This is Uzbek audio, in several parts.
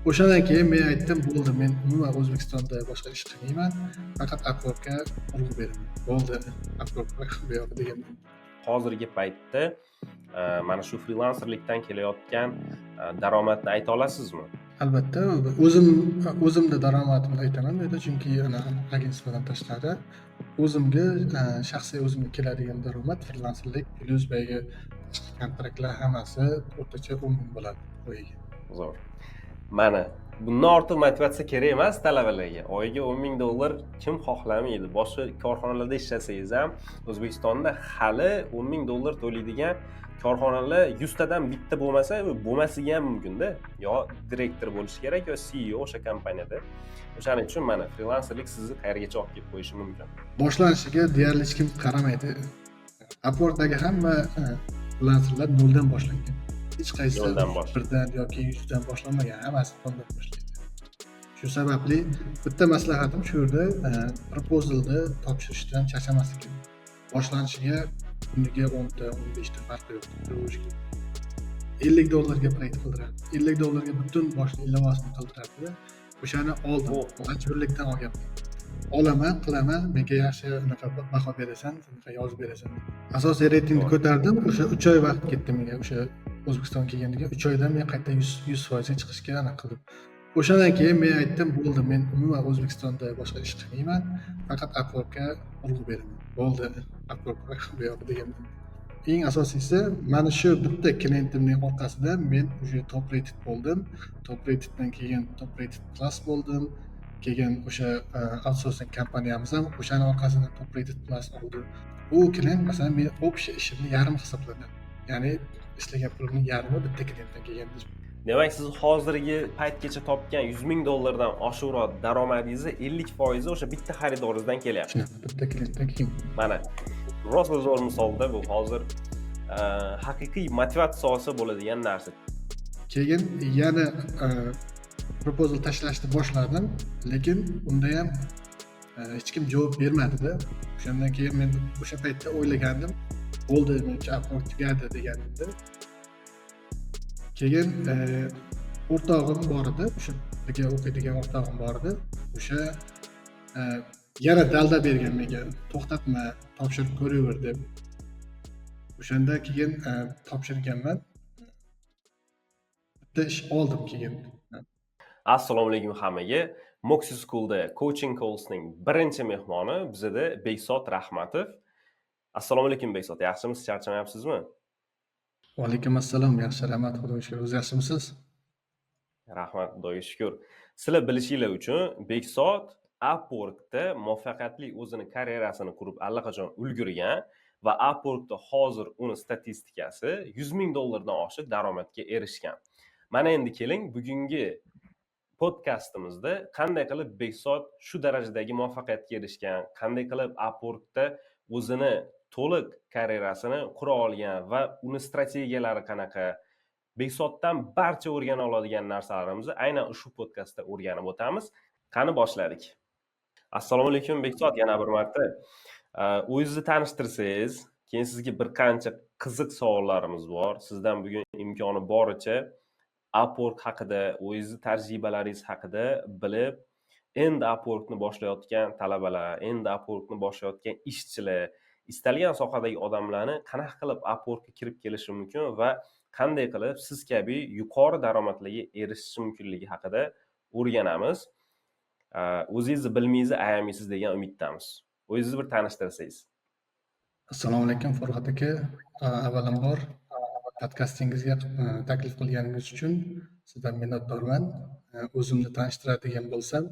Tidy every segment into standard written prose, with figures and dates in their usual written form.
O'shandan keyin men aytdim: "Bo'ldi, men umuman O'zbekistonda boshqa ish qilmayman, faqat Upworkka urg'u beraman. Bo'ldi, Upwork bu yoqda" deganman. Hozirgi paytda mana shu frilanserlikdan kelayotgan daromadni ayta olasizmi? Albatta, o'zim, o'zimni daromadimni aytaman bu yerda, chunki ana агентство dan tashqari o'zimga, shaxsiy o'zimga keladigan daromad frilanserlik plyus boyagi tashqi kontraktlar hammasi o'rtacha 10 000 bo'ladi oyiga. Zo'r. Mana bundan ortiq motivatsiya kerak emas talabalarga. Oyiga 10 000 dollar kim xohlamaydi? Boshqa korxonalarda ishlasangiz ham, O'zbekistonda hali 10 000 dollar to'laydigan korxonalar 100 tadan bitta bo'lmasa, bo'lmasligi ham mumkinda. Yo direktor bo'lishi kerak, yo CEO o'sha kompaniyada. O'shaning uchun mana frilanserlik sizni qayergacha olib kelib qo'yishi mumkin. Boshlanishiga deyarli hech kim qaramaydi. Upworkdagi hamma frilanserlar noldan boshlangan. Hech qaysi Noldan boshlangan. Birdan yoki 100dan boshlanmagan, hammasi noldan boshlaydi. Shu sababli bitta maslahatim shu yerda proposalni topshirishdan charchamaslik kerak. Boshlanishiga kuniga 10 ta, 15 ta, farqi yo'q. Topshiraverirish kerak. 50 dollarga proyekt qildirardi. 50 dollarga butun boshli ilovasini qildirardida. O'shani oldim. Majburlikdan olganman. Olaman, qilaman, menga yaxshi unaqa baho berasan, unaqa yozib berasan deb. Asosiy reytingni ko'tardim. O'sha 3 oy vaqt ketdi menga o'sha O'zbekistonga kelganimga. 3 oyda men qayta 100% ga chiqishga anaqa qildim. O'shandan keyin men aytdim: "Bo'ldi, men umuman O'zbekistonda boshqa ish qilmayman, faqat Upworkka urg'u beraman. Bo'ldi, Upwork bu yoqda" deganman. Eng asosiysi, mana shu bitta klientimning orqasida men уже top rated bo'ldim. Top rateddan keyin top rated plus bo'ldim. Keyin o'sha outsourcing kompaniyamiz ham o'shani orqasidan top rated plus oldi. U klient, masalan, meni общий ishimni yarmi hisoblanadi. Ya'ni ishlagan pulimning yarmi bitta klientdan kelgan. Demak, siz hozirgi paytgacha topgan 100 000 dollardan oshiqroq daromadingizni 50 foizi o'sha bitta xaridoringizdan kelyapti. Shunaqa, bitta klientdan keyin. Mana rosa zo'r misolda bu hozir haqiqiy motivatsiya olsa bo'ladigan narsa. Keyin yana proposal tashlashni boshladim, lekin unda ham hech kim javob bermadida. O'shandan keyin men o'sha paytda o'ylagandim, bo'ldi, menimcha, Upwork tugadi deganimda. Keyin o'rtog'im bor edi, o'sha birga o'qiydigan o'rtog'im bor edi. O'sha yana dalda bergan menga, to'xtatma, topshirib ko'raver deb. O'shanda keyin topshirganman. Bitta ish oldim keyin. Assalomu alaykum hammaga. Moxie School'da coaching callsning birinchi mehmoni bizada Bekzod Rahmatov. Assalomu alaykum, Bekzod, yaxshimisiz, charchamayapsizmi? Va alaykum assalom, yaxshi, rahmat, Xudoga shukur. O'zi yaxshimisiz? Rahmat, Xudoga shukur. Sizlar bilishinglar uchun, Bekzod Upworkda muvaffaqiyatli o'zini karyerasini qurib allaqachon ulgurgan va Upworkda hozir uni statistikasi 100 000 dollardan oshiq daromadga erishgan. Mana endi keling, bugungi podkastimizda qanday qilib Bekzod shu darajadagi muvaffaqiyatga erishgan, qanday qilib Upworkda o'zini to'liq karyerasini qura olgan va uni strategiyalari qanaqa, Bekzoddan barcha o'rgana oladigan narsalarimizni aynan ushbu podkastda o'rganib o'tamiz. Qani, boshladik. Assalomu alaykum, Bekzod, yana bir marta. O'zingizni tanishtirsangiz, keyin sizga bir qancha qiziq savollarimiz bor. Sizdan bugun imkoni boricha Upwork haqida, o'zingizni tajribalaringiz haqida bilib, endi Upworkni boshlayotgan talabalar, endi Upworkni boshlayotgan ishchilar, istalgan sohadagi odamlarni qanaqa qilib Upworkka kirib kelishi mumkin va qanday qilib siz kabi yuqori daromadlarga erishishi mumkinligi haqida o'rganamiz. O'zingizni bilmaysiz, ayamaysiz degan umiddamiz. O'zingizni bir tanishtirsangiz. Assalomu alaykum, Farhod aka. Avvalambor, podkastingizga taklif qilganingiz uchun sizdan minnatdorman. O'zimni tanishtiradigan bo'lsam,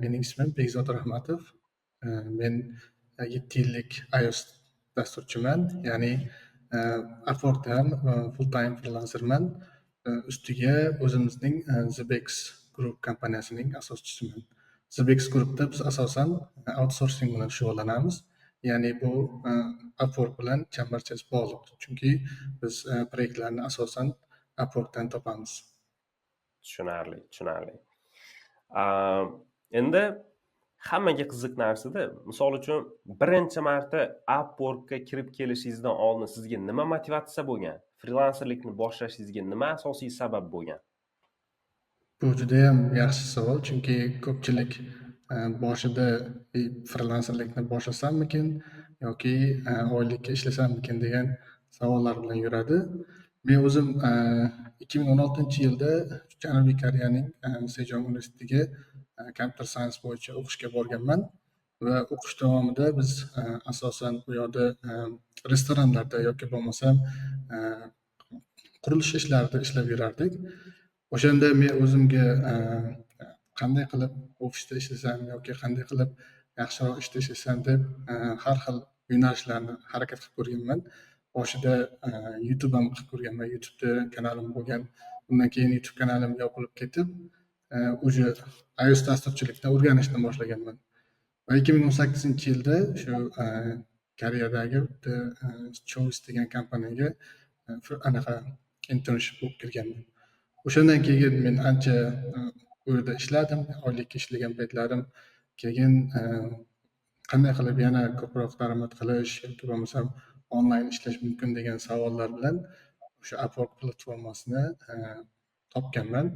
mening ismim Bekzod Rahmatov. Men 7 yillik iOS dasturchiman, ya'ni Upworkda ham full time freelancerman. Ustiga o'zimizning The Bex Group kompaniyasining asoschisiman. The Bex Groupda biz asosan outsourcing bilan shug'ullanamiz. Ya'ni bu Upwork bilan chambarchas bog'liq, chunki biz proyektlarni asosan Upworkdan topamiz. Tushunarli. Endi hammaga qiziq narsada, misol uchun, birinchi marta Upworkka kirib kelishingizdan oldin sizga nima motivatsiya bo'lgan? Frilanserlikni boshlashingizga nima asosiy sabab bo'lgan? Bu judayam yaxshi savol, chunki ko'pchilik boshida frilanserlikni boshlasammikin yoki oylikka ishlasammikin degan savollar bilan yuradi. Men o'zim 2016-yilda Janubiy Koreyaning Sejong universitetiga computer science bo'yicha o'qishga borganman va o'qish davomida biz asosan u yoqda restoranlarda yoki bo'lmasam qurilish ishlarida ishlab yurardik. O'shanda men o'zimga qanday qilib ofisda ishlasam yoki qanday qilib yaxshiroq ishda ishlasam deb har xil yo'nalishlarni harakat qilib ko'rganman. Boshida YouTube ham qilib ko'rganman, YouTubeda kanalim bo'lgan. Undan keyin YouTube kanalim yopilib ketib, уже iOS dasturchilikni o'rganishni boshlaganman. Va 2018-yilda shu Koreyadagi bitta Choice degan kompaniyaga anaqa internship bo'lib kirganman. O'shandan keyin men ancha u yerda ishladim, oylikka ishlagan paytlarim. Keyin qanday qilib yana ko'proq daromad qilish yoki bo'lmasam onlayn ishlash mumkin degan savollar bilan o'sha Upwork platformasini topganman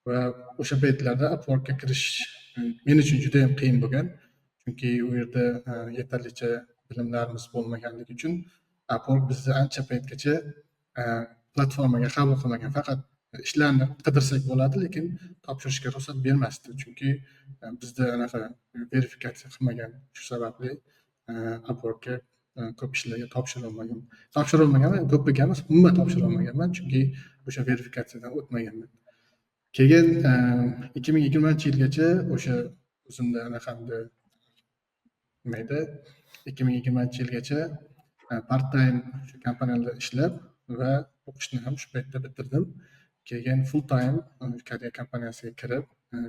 va o'sha paytlarda Upworkka kirish men uchun judayam qiyin bo'lgan. Chunki u yerda yetarlicha bilimlarimiz bo'lmaganligi uchun Upwork bizni ancha paytgacha platformaga qabul qilmagan. Faqat ishlarni qidirsak bo'ladi, lekin topshirishga ruxsat bermasdi. Chunki bizda anaqa verifikatsiya qilmagan. Shu sababli Upworkka ko'p ishlarga topshirolmagan. Topshirolmaganman, ko'pliga emas, umuman topshirolmaganman, chunki o'sha verifikatsiyadan o'tmaganman. Keyin 2020-yilgacha o'sha o'zimda anaqamni, nima edi, 2020-yilgacha part time shu kompaniyalarda ishlab va o'qishni ham shu paytda bitirdim. Keyin full time Koreya kompaniyasiga kirib,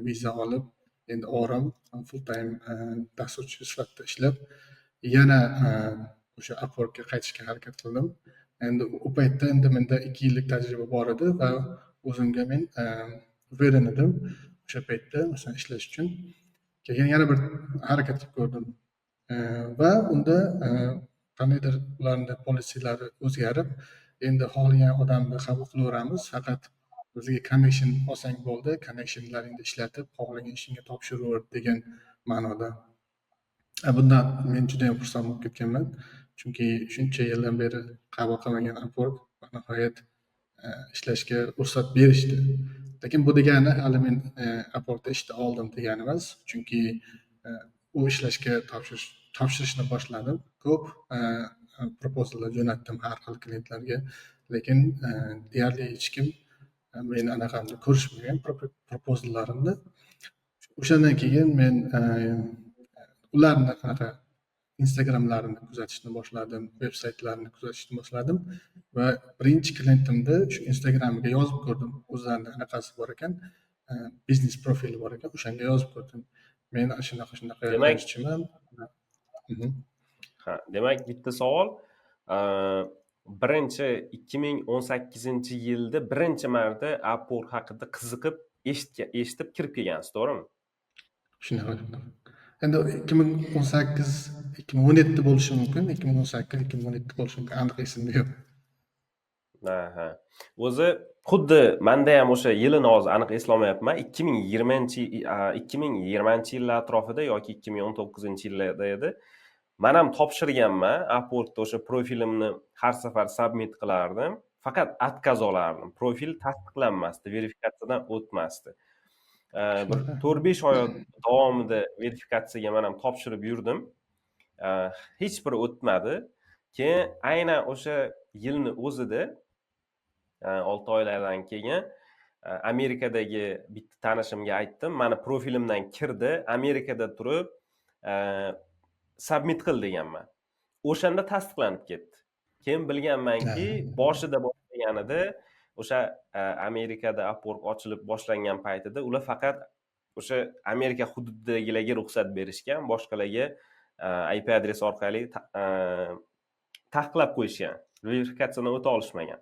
viza olib, endi orom full time dasturchi sifatida ishlab, yana o'sha Upworkka qaytishga harakat qildim. Endi u paytda endi menda 2 yillik tajriba bor edi va o'zimga men уверен edim o'sha paytda, masalan, ishlash uchun. Keyin yana bir harakat qilib ko'rdim va unda qandaydir ularni policylari o'zgarib, endi xohlagan odamni qabul qilaveramiz, faqat o'ziga connection olsang bo'ldi, connectionlaringni ishlatib, xohlagan ishingga topshiraver degan ma'noda. Bundan men judayam xursand bo'lib ketganman, chunki shuncha yildan beri qabul qilmagan Upwork va nihoyat ishlashga ruxsat berishdi. Lekin bu degani hali men Upworkda ishni oldim degani emas, chunki u ishlashga topshirishni boshladim. Ko'p proposallar jo'natdim har xil klientlarga, lekin deyarli hech kim meni anaqamni ko'rishmagan, proposallarimni. O'shandan keyin men ularni anaqa Instagramlarini kuzatishni boshladim, veb saytlarini kuzatishni boshladim va birinchi klientimni shu Instagramiga yozib ko'rdim. O'zlarini anaqasi bor ekan, biznes profili bor ekan, o'shanga yozib ko'rdim. Men shunaqa shunaqa Demak ishchiman. Ha, demak, bitta savol. Birinchi 2018-yilda birinchi marta Upwork haqida qiziqib eshitib kirib kelgansiz, to'g'rimi? Shunaqa. Endi 2018, 2017 bo'lishi mumkin, 2018, 2017 bo'lishi mumkin, aniq esimda yo'q. Ha. O'zi xuddi manda ham o'sha yilini hozir aniq eslolmayapman. 2020-yillar atrofida yoki 2019-yillarda edi. Man ham topshirganman. Upworkda o'sha profilimni har safar submit qilardim. Faqat отказ olardim. Profil tasdiqlanmasdi, verifikatsiyadan o'tmasdi. Bir Shunaqa. 4-5 oy davomida verifikatsiyaga man ham topshirib yurdim. Hech biri o'tmadi. Keyin aynan o'sha yilni o'zida 6 oylardan keyin Amerikadagi bitta tanishimga aytdim, mani profilimdan kirdi, Amerikada turib submit qil deganman. O'shanda tasdiqlanib ketdi. Keyin bilganmanki, boshida boshlaganida o'sha Amerikada Upwork ochilib boshlangan paytida ular faqat o'sha Amerika hududidagilarga ruxsat berishgan, boshqalarga IP adres orqali taqiqlab qo'yishgan, verifikatsiyadan o'ta olishmagan.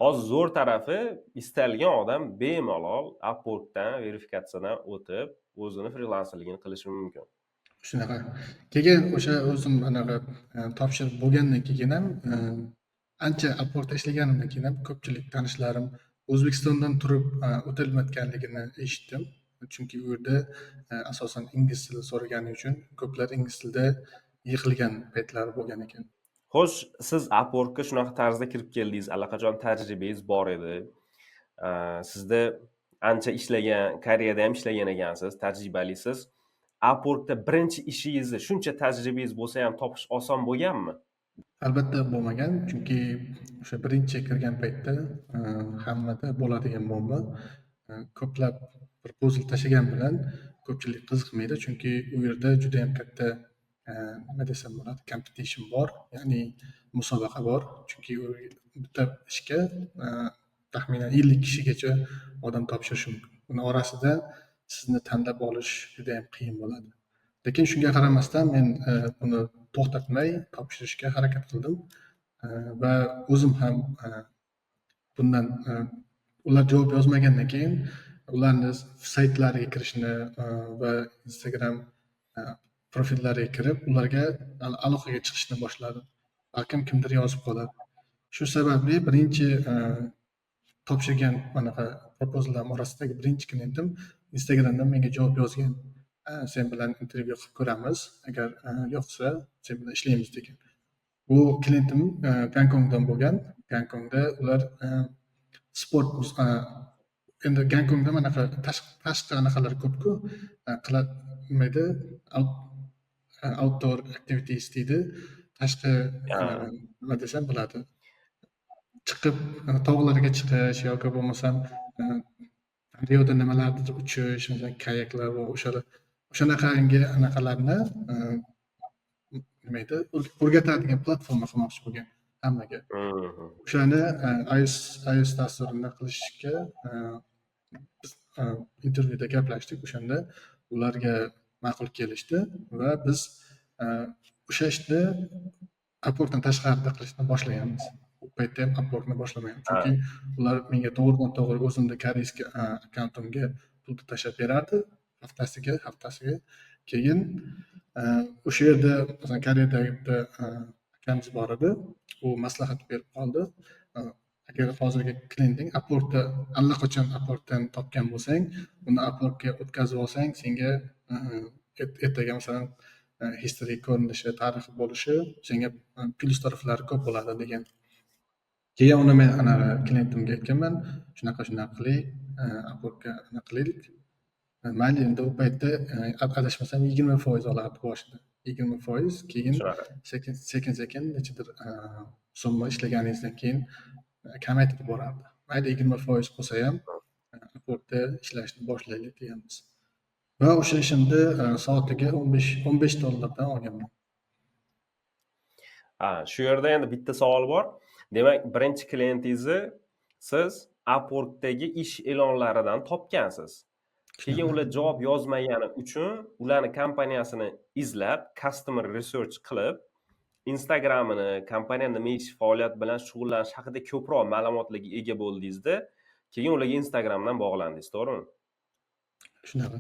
Hozir zo'r tarafi, istalgan odam bemalol Upworkdan verifikatsiyadan o'tib, o'zini frilanserligini qilishi mumkin. Shunaqa. Keyin o'sha o'zim anaqa topshirib bo'lgandan keyin ham, ancha Upworkda ishlaganimdan keyin ham ko'pchilik tanishlarim O'zbekistondan turib o'tilmayotganligini eshitdim. Chunki u yerda asosan ingliz tili so'ragani uchun ko'plar ingliz tilida yiqilgan paytlari bo'lgan ekan. Xo'sh, siz Upworkka shunaqa tarzda kirib keldingiz, allaqachon tajribangiz bor edi. Sizda ancha ishlagan, Koreyada ham ishlagan ekansiz, tajribalisiz. Upworkda birinchi ishingizni shuncha tajribangiz bo'lsa ham topish oson bo'lganmi? Albatta bo'lmagan, chunki o'sha birinchi kirgan paytda hammada bo'ladigan muammo, ko'plab proposal tashlagan bilan ko'pchilik qiziqmaydi, chunki u yerda judayam katta, nima desam bo'ladi, competition bor, ya'ni musobaqa bor. Chunki u bitta ishga taxminan 50 kishigacha odam topshirishi mumkin. Uni orasida sizni tanlab olish judayam qiyin bo'ladi. Lekin shunga qaramasdan men buni to'xtatmay topshirishga harakat qildim va o'zim ham bundan, ular javob yozmagandan keyin ularni saytlariga kirishni va Instagram profillariga kirib, ularga aloqaga chiqishni boshladim. Balkim kimdir yozib qolar. Shu sababli birinchi topshirgan anaqa propozallarim orasidagi birinchi klientim Instagramdan menga javob yozgan. Sen bilan intervyu qilib ko'ramiz, agar yoqsa, sen bilan ishlaymiz degan. Bu klientim Gonkongdan bo'lgan. Gonkongda ular sport, endi Gonkongda manaqa tashqi anaqalar ko'pku, qiladi, nima edi, outdoor activities deydi. Tashqi, nima desam bo'ladi, chiqib tog'larga chiqish yoki bo'lmasam daryoda nimalardir uchish, masalan, kayaklar va o'shalar, o'shanaqangi anaqalarni, nima edi, o'rgatadigan platforma qilmoqchi bo'lgan hammaga. O'shani iOS dasturini qilishga biz intervyuda gaplashdik. O'shanda ularga ma'qul kelishdi va biz o'sha ishni Upworkdan tashqarida qilishni boshlaganmiz. U paytda ham Upworkni boshlamagan. Chunki ular menga to'g'ridan to'g'ri o'zimni корейский akkauntimga pulni tashlab berardi haftasiga, haftasiga. Keyin o'sha yerda, masalan, Koreyada bitta akamiz bor edi. U maslahat berib qoldi. Agar hozirgi klienting Upworkda, allaqachon Upworkdan topgan bo'lsang, uni Upworkga o'tkazib olsang, senga ertaga, masalan, history ko'rinishi, tarixi bo'lishi, senga plyus taraflari ko'p bo'ladi degan. Keyin uni men anavi klientimga aytganman, shunaqa shunaqa qilaylik, Upworkka anaqa qilaylik. Mayli, endi u paytda, adashmasam, 20% olardi boshida. 20%, keyin Shunaqa. sekin sekin sekin nechadir summa ishlaganingizdan keyin kamaytirib borardi. Mayli, 20% bo'lsa ham Upworkda ishlashni boshlaylik deganmiz. Va o'sha ishimni soatiga 15 dollardan olganman. Ha, shu yerda endi bitta savol bor. Demak, birinchi klientingizni siz Upworkdagi ish e'lonlaridan topgansiz. Keyin ular javob yozmagani uchun ularni kompaniyasini izlab, customer research qilib, Instagramini, kompaniya nima ish, faoliyat bilan shug'ullanishi haqida ko'proq ma'lumotlarga ega bo'ldingizda, keyin ularga Instagramdan bog'landingiz, to'g'rimi? Shunaqa.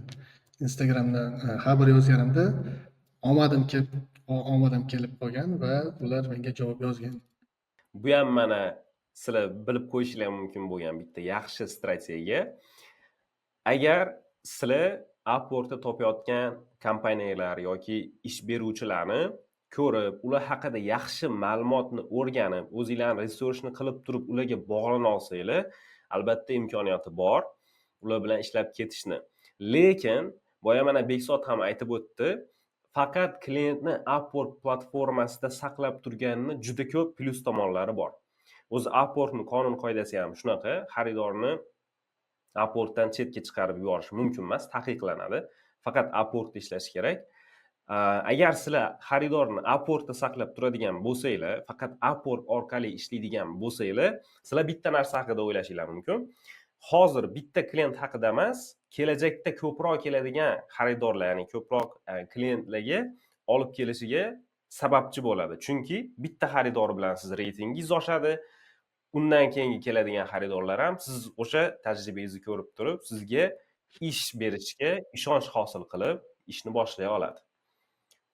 Instagramdan xabar yozganimda omadim kelib qolgan va ular menga javob yozgan. Bu ham mana sizlar bilib qo'yishinglar mumkin bo'lgan bitta yaxshi strategiya. Agar sizlar Upworkda topayotgan kompaniyalar yoki ish beruvchilarni ko'rib, ular haqida yaxshi ma'lumotni o'rganib, o'zinglarni researchni qilib turib ularga bog'lana olsanglar, albatta imkoniyati bor ular bilan ishlab ketishni. Lekin boya mana Bekzod ham aytib o'tdi, faqat klientni Upwork platformasida saqlab turganini juda ko'p plyus tomonlari bor. O'zi Upworkni qonun qoidasi ham shunaqa, xaridorni Upworkdan chetga chiqarib yuborish mumkin emas, taqiqlanadi. Faqat Upworkda ishlash kerak. Agar sizlar xaridorni Upworkda saqlab turadigan bo'lsanglar, faqat Upwork orqali ishlaydigan bo'lsanglar, sizlar bitta narsa haqida o'ylashinglar mumkin. Hozir bitta klient haqida emas, kelajakda ko'proq keladigan xaridorlar, ya'ni ko'proq klientlarga olib kelishiga sababchi bo'ladi. Chunki bitta xaridor bilan siz reytingingiz oshadi. Undan keyingi keladigan xaridorlar ham siz o'sha tajribangizni ko'rib turib, sizga ish berishga ishonch hosil qilib, ishni boshlay oladi.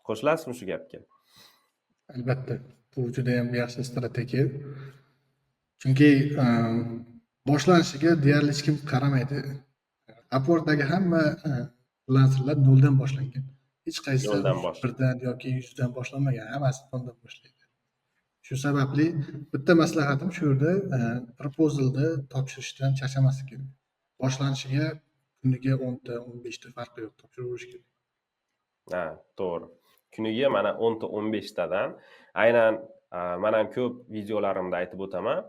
Qo'shilasizmi shu gapga? Albatta, bu juda ham yaxshi strategiya. Chunki Boshlanishiga deyarli hech kim qaramaydi. Upworkdagi hamma frilanserlar noldan boshlangan. Hech qaysi Noldan boshlangan. Birdan yoki 100dan boshlanmagan, hammasi noldan boshlaydi. Shu sababli bitta maslahatim shu yerda, proposalni topshirishdan charchamaslik kerak. Boshlanishiga kuniga 10 ta, 15 ta, farqi yo'q, topshiraverish kerak. Ha, to'g'ri. Kuniga mana 10 ta, 15 tadan aynan man ham ko'p videolarimda aytib o'taman.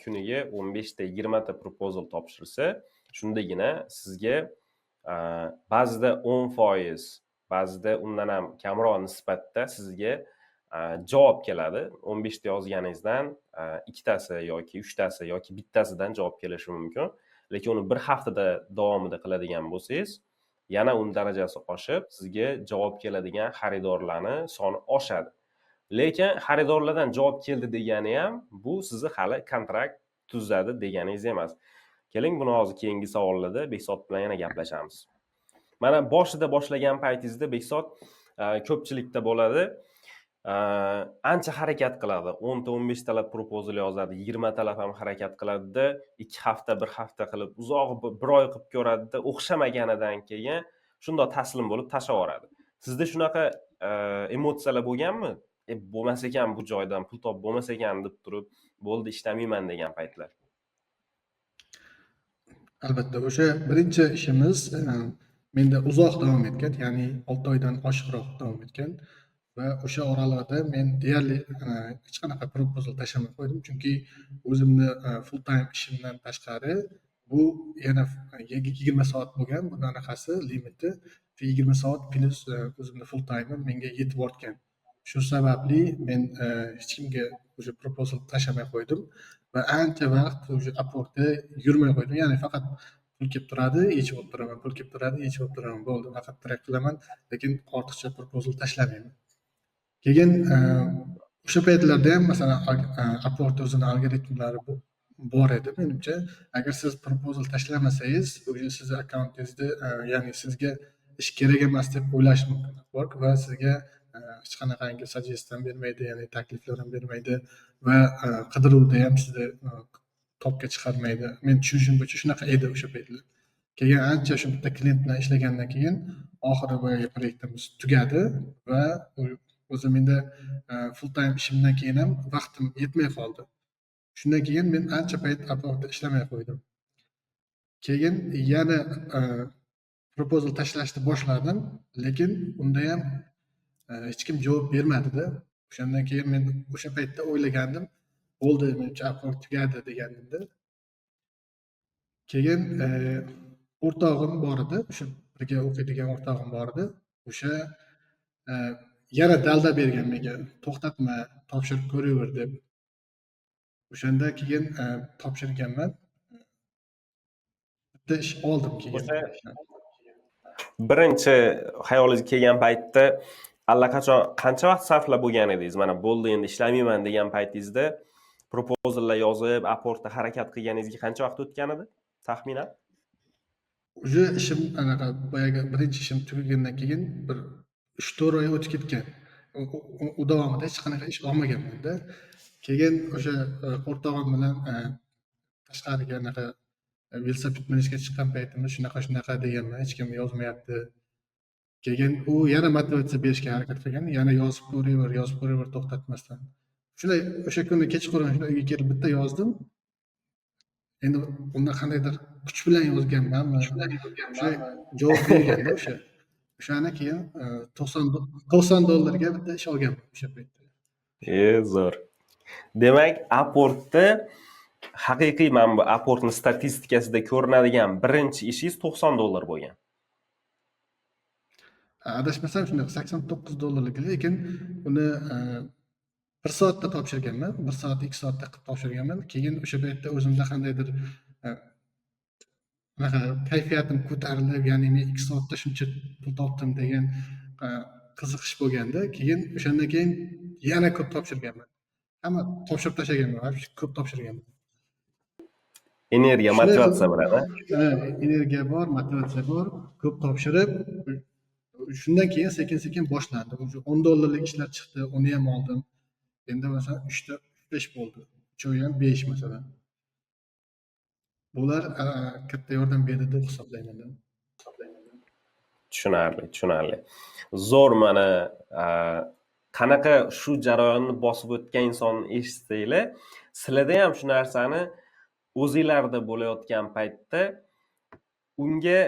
Kuniga 15 ta, 20 ta proposal topshirsa, shundagina sizga ba'zida 10%, ba'zida undan ham kamroq nisbatda sizga javob keladi. 15 ta yozganingizdan ikkitasi yoki uchtasi yoki bittasidan javob kelishi mumkin. Lekin uni bir haftada davomida qiladigan bo'lsangiz, yana uni darajasi oshib, sizga javob keladigan xaridorlarni soni oshadi. Lekin xaridorlardan javob keldi degani ham bu sizni hali kontrakt tuzadi deganingiz emas. Keling, buni hozir keyingi savollarda Bekzod bilan yana gaplashamiz. Mana boshida boshlagan paytingizda, Bekzod, ko'pchilikda bo'ladi, ancha harakat qiladi, 10 ta, 15 talab proposal yozadi, 20 talab ham harakat qiladida, 2 hafta, bir hafta qilib, uzoq bir oy qilib ko'radida, o'xshamaganidan keyin shundoq taslim bo'lib tashlab yuboradi. Sizda shunaqa emotsiyalar bo'lganmi, bo'lmas ekan, bu joydan pul topib bo'lmas ekan deb turib, bo'ldi, ishlamayman degan paytlar? Albatta, o'sha birinchi ishimiz menda uzoq davom etgan, ya'ni 6 oydan oshiqroq davom etgan va o'sha oralig'ida men deyarli hech qanaqa proposal tashlamay qo'ydim, chunki o'zimni full time ishimdan tashqari bu yana 20 soat bo'lgan buni anaqasi, limiti. 20 soat plyus o'zimni full time'im menga yetib ortgan. Shu sababli men hech kimga уже proposal tashlamay qo'ydim va ancha vaqt уже Upworkda yurmay qo'ydim. Ya'ni faqat pul kelib turadi, yechib olib turaman, pul kelib turadi, yechib olib turaman, bo'ldi, faqat track qilaman, lekin ortiqcha proposal tashlamayman. Keyin o'sha paytlarda ham, masalan, Upworkda o'zini algoritmlari bor edi menimcha. Agar siz proposal tashlamasangiz, уже sizni akkauntingizda, ya'ni sizga ish kerak emas deb o'ylashi mumkin Upwork va sizga hech qanaqangi suggest ham bermaydi, ya'ni takliflar ham bermaydi va qidiruvda ham sizni topga chiqarmaydi. Men tushunishim bo'yicha shunaqa edi o'sha paytlar. Keyin ancha shu bitta klient bilan ishlagandan keyin oxiri boyagi proyektimiz tugadi va o'zi menda full time ishimdan keyin ham vaqtim yetmay qoldi. Shundan keyin men ancha payt Upworkda ishlamay qo'ydim. Keyin yana proposal tashlashni boshladim, lekin unda ham hech kim javob bermadida. O'shandan keyin men o'sha paytda o'ylagandim, bo'ldi, menimcha Upwork tugadi degandimda. Keyin o'rtog'im bor edi, o'sha birga o'qiydigan o'rtog'im bor edi. O'sha yana dalda bergan menga, to'xtatma, topshirib ko'raver deb. O'shanda keyin topshirganman. Bitta ish oldim keyin. O'sha birinchi xayolingizga kelgan paytda allaqachon qancha vaqt sarflab bo'lgan edingiz? Mana bo'ldi, endi ishlamayman degan paytingizda proposallar yozib, Upworkda harakat qilganingizga qancha vaqt o'tgan edi taxminan? Уже ishim anaqa, boyagi birinchi ishim tugagandan keyin bir 3-4 oy o'tib ketgan. U davomida hech qanaqa ish olmaganmanda. Keyin o'sha o'rtog'im bilan tashqariga anaqa velosiped minishga chiqqan paytimda shunaqa shunaqa deganman, hech kim yozmayapti. Keyin u yana motivatsiya berishga harakat qilgan, yana yozib ko'raver, yozib ko'raver to'xtatmasdan. Shunday o'sha kuni kechqurun shunday uyga kelib bitta yozdim. Endi unda qandaydir kuch bilan yozganmanmi, o'sha javob berganda o'sha. O'shani keyin 90 dollarga bitta ish olganman o'sha paytda. E, zo'r. Demak, Upworkda haqiqiy, mana bu Upworkni statistikasida ko'rinadigan birinchi ishingiz 90 dollar bo'lgan. Adashmasam, shunday 89 dollarlik, lekin uni bir soatda topshirganman. Bir soat, 2 soatda qilib topshirganman. Keyin o'sha paytda o'zimda qandaydir anaqa kayfiyatim ko'tarilib, ya'ni men 2 soatda shuncha pul topdim degan qiziqish bo'lganda, keyin o'shandan keyin yana ko'p topshirganman. Hamma topshirib tashlaganman, вообще ko'p topshirganman. Energiya, Shunday qilib motivatsiya bilan, a? Ha, energiya bor, motivatsiya bor, ko'p topshirib, shundan keyin sekin-sekin boshlandi. Уже 10 dollarlik ishlar chiqdi, uni ham oldim. Endi masalan uchta, uchta ish bo'ldi. Uchovi ham 5 masalan. Bular katta yordam berdi deb hisoblayman. Tushunarli, tushunarli. Zo'r, mana qanaqa shu jarayonni bosib o'tgan insonni eshitsanglar, sizlarda ham shu narsani o'zinglarda bo'layotgan paytda unga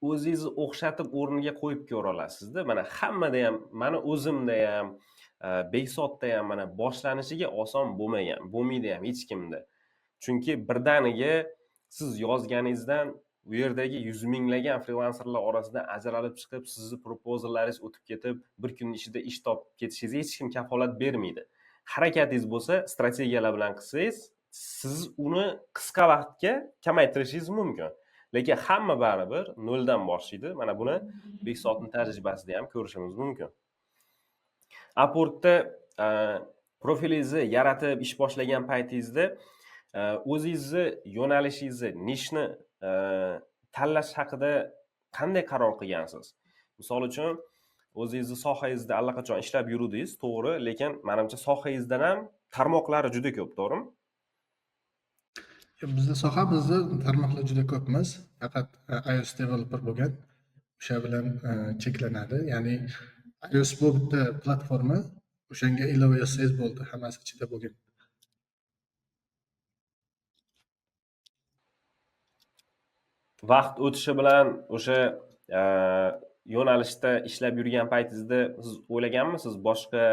o'zingizni o'xshatib o'rniga qo'yib ko'ra olasizda. Mana hammada ham, mana o'zimda ham, Bekzodda ham mana boshlanishiga oson bo'lmagan, bo'lmaydi ham hech kimda. Chunki birdaniga siz yozganingizdan u yerdagi yuz minglagan frilanserlar orasidan ajralib chiqib, sizni propozallaringiz o'tib ketib, bir kunning ichida ish topib ketishingizga hech kim kafolat bermaydi. Harakatingiz bo'lsa, strategiyalar bilan qilsangiz, siz uni qisqa vaqtga kamaytirishingiz mumkin. Lekin hamma baribir noldan boshlaydi. Mana buni Bekzodning tajribasida ham ko'rishimiz mumkin. Upworkda profilingizni yaratib ish boshlagan paytingizda o'zingizni yo'nalishingizni, nishni tanlash haqida qanday qaror qilgansiz? Misol uchun, o'zingizni sohangizda allaqachon ishlab yuruvdingiz, to'g'ri, lekin menimcha sohangizdan ham tarmoqlari juda ko'p, to'g'rimi? Bizni sohamizda tarmoqlar juda ko'p emas, faqat iOS developer bo'lgan, o'sha bilan cheklanadi. Ya'ni iOS bu bitta platforma, o'shanga ilova yozsangiz bo'ldi, hammasi ichida bo'lgan. Vaqt o'tishi bilan o'sha yo'nalishda ishlab yurgan paytingizda siz o'ylaganmisiz boshqa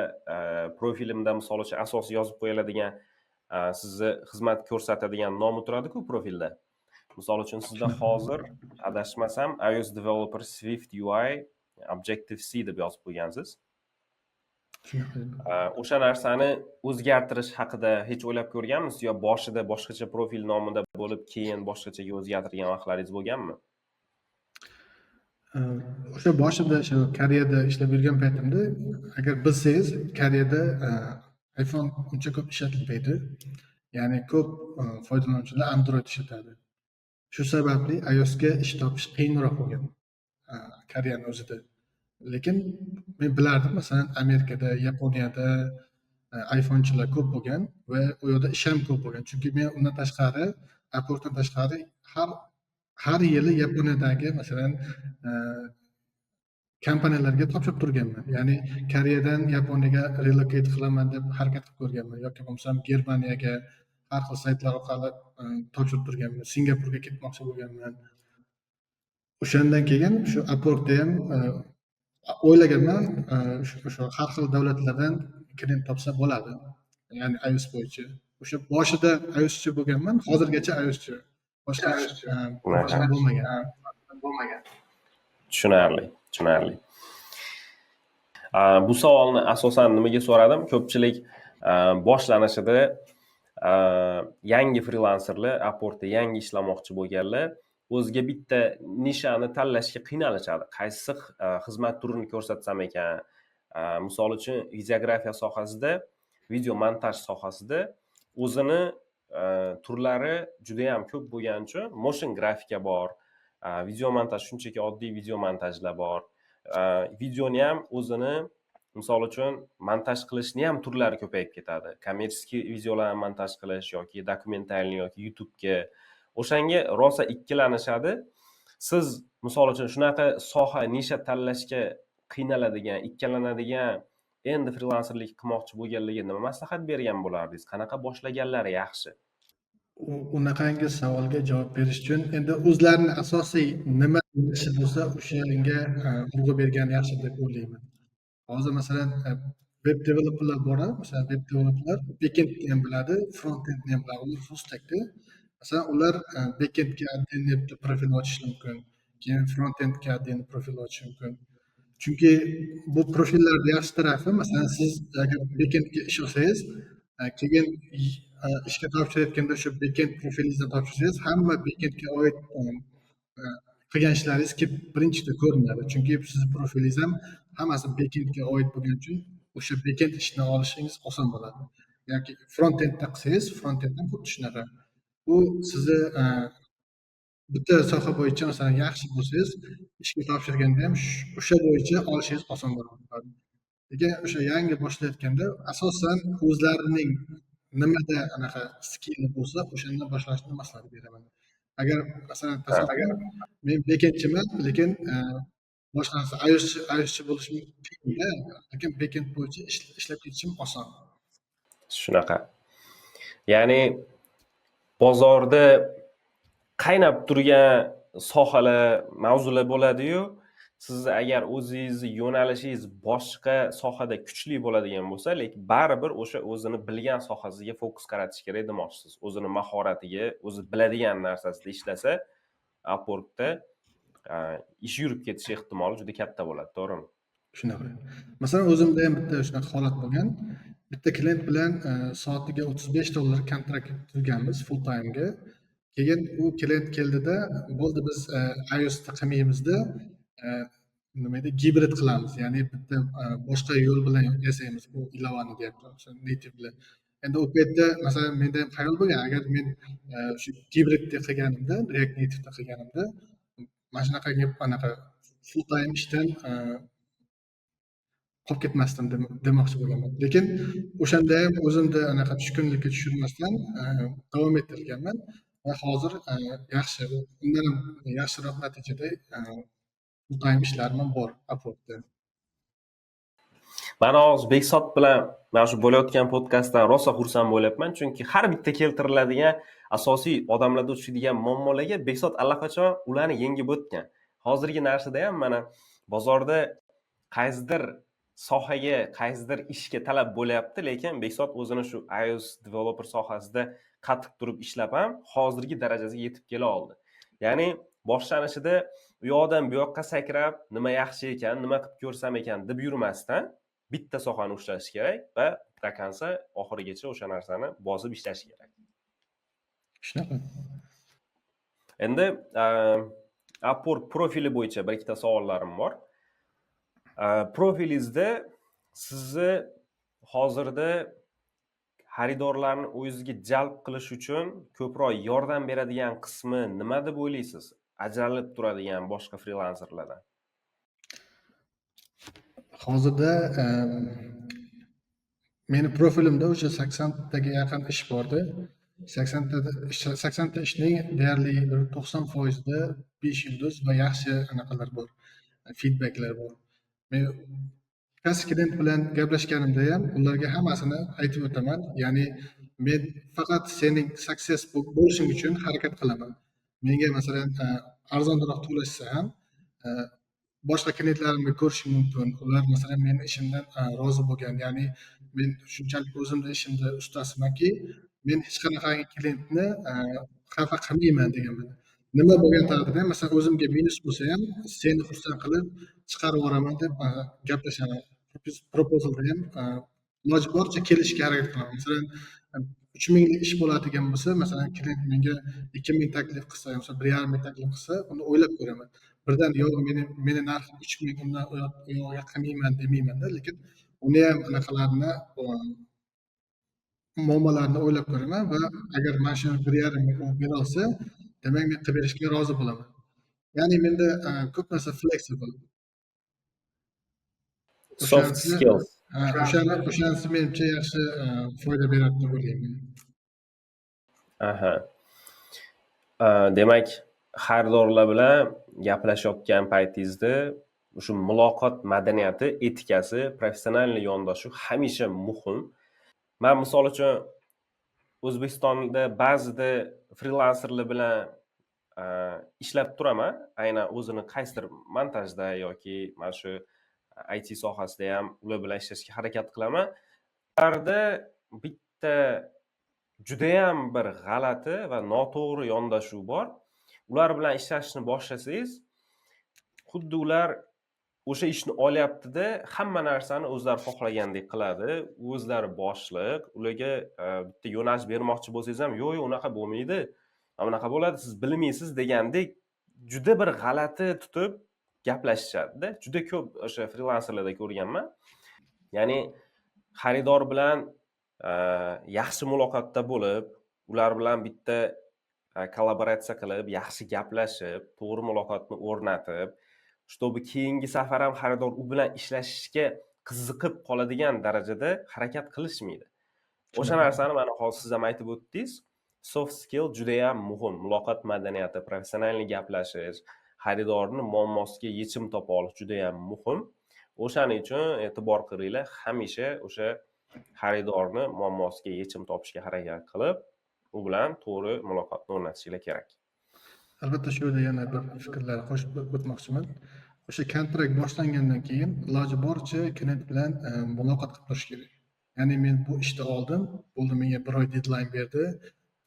profilimda misol uchun asosiy yozib qo'yiladigan, sizni xizmat ko'rsatadigan nomi turadi-ku profilda. Misol uchun sizda hozir adashmasam iOS developer Swift UI Objective C deb yozib qo'ygansiz. O'sha narsani o'zgartirish haqida hech o'ylab ko'rganmisiz yo boshida boshqacha profil nomida bo'lib, keyin boshqachaga o'zgartirgan vaqtlaringiz bo'lganmi? O'sha boshida o'sha Koreyada ishlab yurgan paytimda, agar bilsangiz, Koreyada iPhone uncha ko'p ishlatilmaydi. Ya'ni ko'p foydalanuvchilar Android ishlatadi. Shu sababli iOSga ish topish qiyinroq bo'lgan Koreyaning o'zida. Lekin men bilardim, masalan, Amerikada, Yaponiyada iPhonechilar ko'p bo'lgan va u yerda ish ham ko'p bo'lgan. Chunki men undan tashqari, Upworkdan tashqari har yili Yaponiyadagi, masalan, kompaniyalarga topshirib turganman. Ya'ni Koreyadan Yaponiyaga relocate qilaman deb harakat qilib ko'rganman yoki bo'lmasam Germaniyaga har xil saytlar orqali topshirib turganman. Singapurga ketmoqchi bo'lganman. O'shandan keyin shu Upworkda ham o'ylaganman, o'sha har xil davlatlardan klient topsa bo'ladi. Ya'ni iOS bo'yicha. O'sha boshida iOSchi bo'lganman, hozirgacha iOSchi. Boshqa bo'lmagan. Tushunarli, tushunarli. Bu savolni asosan nimaga so'radim? Ko'pchilik boshlanishida yangi frilanserlar, Upworkda yangi ishlamoqchi bo'lganlar o'ziga bitta nishani tanlashga qiynalishadi. Qaysi xizmat turini ko'rsatsam ekan? Misol uchun videografiya sohasida, video montaj sohasida o'zini turlari juda ham ko'p bo'lgani uchun motion grafika bor, video montaj shunchaki oddiy video montajlar bor. Videoni ham o'zini misol uchun montaj qilishni ham turlari ko'payib ketadi. Kommersiy videolarni montaj qilish yoki dokumentalniy yoki YouTube'ga, o'shanga rosa ikkilanishadi. Siz misol uchun shunaqa soha, nisha tanlashga qiynaladigan, ikkilanadigan, endi frilanserlik qilmoqchi bo'lganlarga nima maslahat bergan bo'lardingiz? Qanaqa boshlaganlari yaxshi? Unaqangi savolga javob berish uchun endi o'zlarini asosiy nima ishi bo'lsa o'shanga urg'u bergan yaxshi deb o'ylayman. Hozir masalan web developerlar bor, masalan web developerlar backendni ham biladi, frontendni ham biladi, ular full stackda. Masalan ular backendga отдельный bitta profil ochishi mumkin, keyin frontendga отдельный profil ochishi mumkin. Chunki bu profillarning yaxshi tarafi, masalan siz agar backendga ish olsangiz, keyin ishga topshirayotganda o'sha backend profilingizdan topshirsangiz, hamma backendga oid qilgan ishlaringiz kelib birinchida ko'rinadi. Chunki sizni profilingiz ham hammasi backendga oid bo'lgani uchun o'sha backend ishini olishingiz oson bo'ladi. Yoki frontendda qilsangiz, frontend ham xuddi shunaqa. Bu sizni bitta soha bo'yicha masalan yaxshi bo'lsangiz, ishga topshirganda ham o'sha bo'yicha olishingiz oson bo'ladi. Lekin o'sha yangi boshlayotganda asosan o'zlarining nimada anaqa skilli bo'lsa, o'shandan boshlashni maslahat beraman. Agar, masalan, tasavvur qiling, men backendchiman, lekin boshqa narsa, iOSchi bo'lishim qiyinda, lekin backend bo'yicha ishlab ketishim oson. Shunaqa. Ya'ni bozorda qaynab turgan sohalar, mavzular bo'ladi-yu, sizni agar o'zingizni yo'nalishingiz boshqa sohada kuchli bo'ladigan bo'lsa, lekin baribir o'sha o'zini bilgan sohasiga fokus qaratish kerak demoqchisiz. O'zini mahoratiga, o'zi biladigan narsasida ishlasa, Upworkda ish yurib ketishi ehtimoli juda katta bo'ladi, to'g'rimi? Shunaqa. Masalan, o'zimda ham bitta shunaqa holat bo'lgan. Bitta klient bilan soatiga $35 kontrakt tuzganmiz full time'ga. Keyin u klient keldida, bo'ldi, biz iOSda qilmaymizda, nima edi, gibrid qilamiz, ya'ni bitta boshqa yo'l bilan yasaymiz bu ilovani, deyapti, o'sha native bilan. Endi u paytda, masalan, menda ham xayol bo'lgan, agar men shu gibridda qilganimda, React Nativeda qilganimda, mana shunaqangi anaqa full time ishdan qolib ketmasdim demoqchi bo'laman. Lekin o'shanda ham o'zimni anaqa tushkunlikka tushirmasdan davom ettirganman va hozir yaxshi, undan ham yaxshiroq natijada full time ishlarim ham bor Upworkda. Mana hozir Bekzod bilan mana shu bo'layotgan podkastdan rosa xursand bo'lyapman, chunki har bitta keltiriladigan asosiy odamlarda uchraydigan muammolarga Bekzod allaqachon ularni yengib o'tgan. Hozirgi narsada ham mana bozorda qaysidir sohaga, qaysidir ishga talab bo'lyapti, lekin Bekzod o'zini shu iOS developer sohasida qattiq turib ishlab ham hozirgi darajasiga yetib kela oldi. Ya'ni boshlanishida u yoqdan bu yoqqa sakrab, nima yaxshi ekan, nima qilib ko'rsam ekan deb yurmasdan, bitta sohani ushlash kerak va до конца, oxirigacha o'sha narsani bosib ishlash kerak. Shunaqa. Endi Upwork profili bo'yicha bir ikkita savollarim bor. Profilingizda sizni hozirda xaridorlarni o'zizga jalb qilish uchun ko'proq yordam beradigan qismi nima deb o'ylaysiz? Ajralib turadigan boshqa frilanserlardan. Hozirda meni profilimda o'sha 80 taga yaqin ish borda. 80 ta ishning deyarli bir 90 foizida 5 yulduz va yaxshi anaqalar bor, feedbacklar bor. Men qaysi klient bilan gaplashganimda ham ularga hammasini aytib o'taman. Ya'ni men faqat sening success bo'lishing uchun harakat qilaman. Menga, masalan, arzonroq to'lashsa ham, boshqa klientlarimni ko'rishing mumkin. Ular, masalan, meni ishimdan rozi bo'lgan. Ya'ni men shunchalik o'zimni ishimda ustasimanki, men hech qanaqangi klientni xafa qilmayman deganman. Nima bo'lgan taqdirda ham, masalan, o'zimga minus bo'lsa ham, seni xursand qilib chiqarib yuboraman deb gaplashaman. Proposalda ham iloji boricha kelishishga harakat qilaman. Masalan, 3000 lik ish bo'ladigan bo'lsa, masalan, klient menga 2000 taklif qilsa, masalan, 1500 taklif qilsa, uni o'ylab ko'raman. Birdan yo'q, meni narxim 3000, undan u yog'iga qilmayman demaymanda, lekin uni ham anaqalarini, muammolarini o'ylab ko'raman va agar mana shu 1500 u bera olsa, demak, men qilib berishga rozi bo'laman. Ya'ni menda ko'p narsa flexible. Soft skills. Ha, o'shanisi menimcha yaxshi foyda beradi deb o'ylayman. Aha. Demak, xaridorlar bilan gaplashayotgan paytingizda o'sha muloqot madaniyati, etikasi, professional yondashuv hamisha muhim. Man, misol uchun, O'zbekistonda ba'zida frilanserlar bilan ishlab turaman. Aynan o'zini qaysidir montajda yoki mana shu IT sohasida ham ular bilan ishlashga harakat qilaman. Ularda bitta judayam bir g'alati va noto'g'ri yondashuv bor. Ular bilan ishlashni boshlasangiz, xuddi ular o'sha ishni olyaptida, hamma narsani o'zlari xohlagandek qiladi. O'zlari boshliq, ularga bitta yo'nalish bermoqchi bo'lsangiz ham, yo'q, yo'q, unaqa bo'lmaydi, mana bunaqa bo'ladi, siz bilmaysiz degandek juda bir g'alati tutib gaplashishadida. Juda ko'p o'sha frilanserlarda ko'rganman. Ya'ni xaridor bilan yaxshi muloqotda bo'lib, ular bilan bitta kollaboratsiya qilib, yaxshi gaplashib, to'g'ri muloqotni o'rnatib, чтобы keyingi safar ham xaridor u bilan ishlashishga qiziqib qoladigan darajada harakat qilishmaydi. O'sha narsani mana hozir siz ham aytib o'tdingiz. Soft skill judayam muhim. Muloqot madaniyati, professionальный gaplashish, xaridorni muammosiga yechim topa olish judayam muhim. O'shaning uchun e'tibor qilinglar, hamisha o'sha xaridorni muammosiga yechim topishga harakat qilib, u bilan to'g'ri muloqotni o'rnatishinglar kerak. Albatta, shu yerda yana bir fikrlar qo'shib o'tmoqchiman. O'sha kontrakt boshlangandan keyin iloji boricha klient bilan muloqot qilib turish kerak. Ya'ni men bu ishni oldim, bo'ldi, menga bir oy deadline berdi.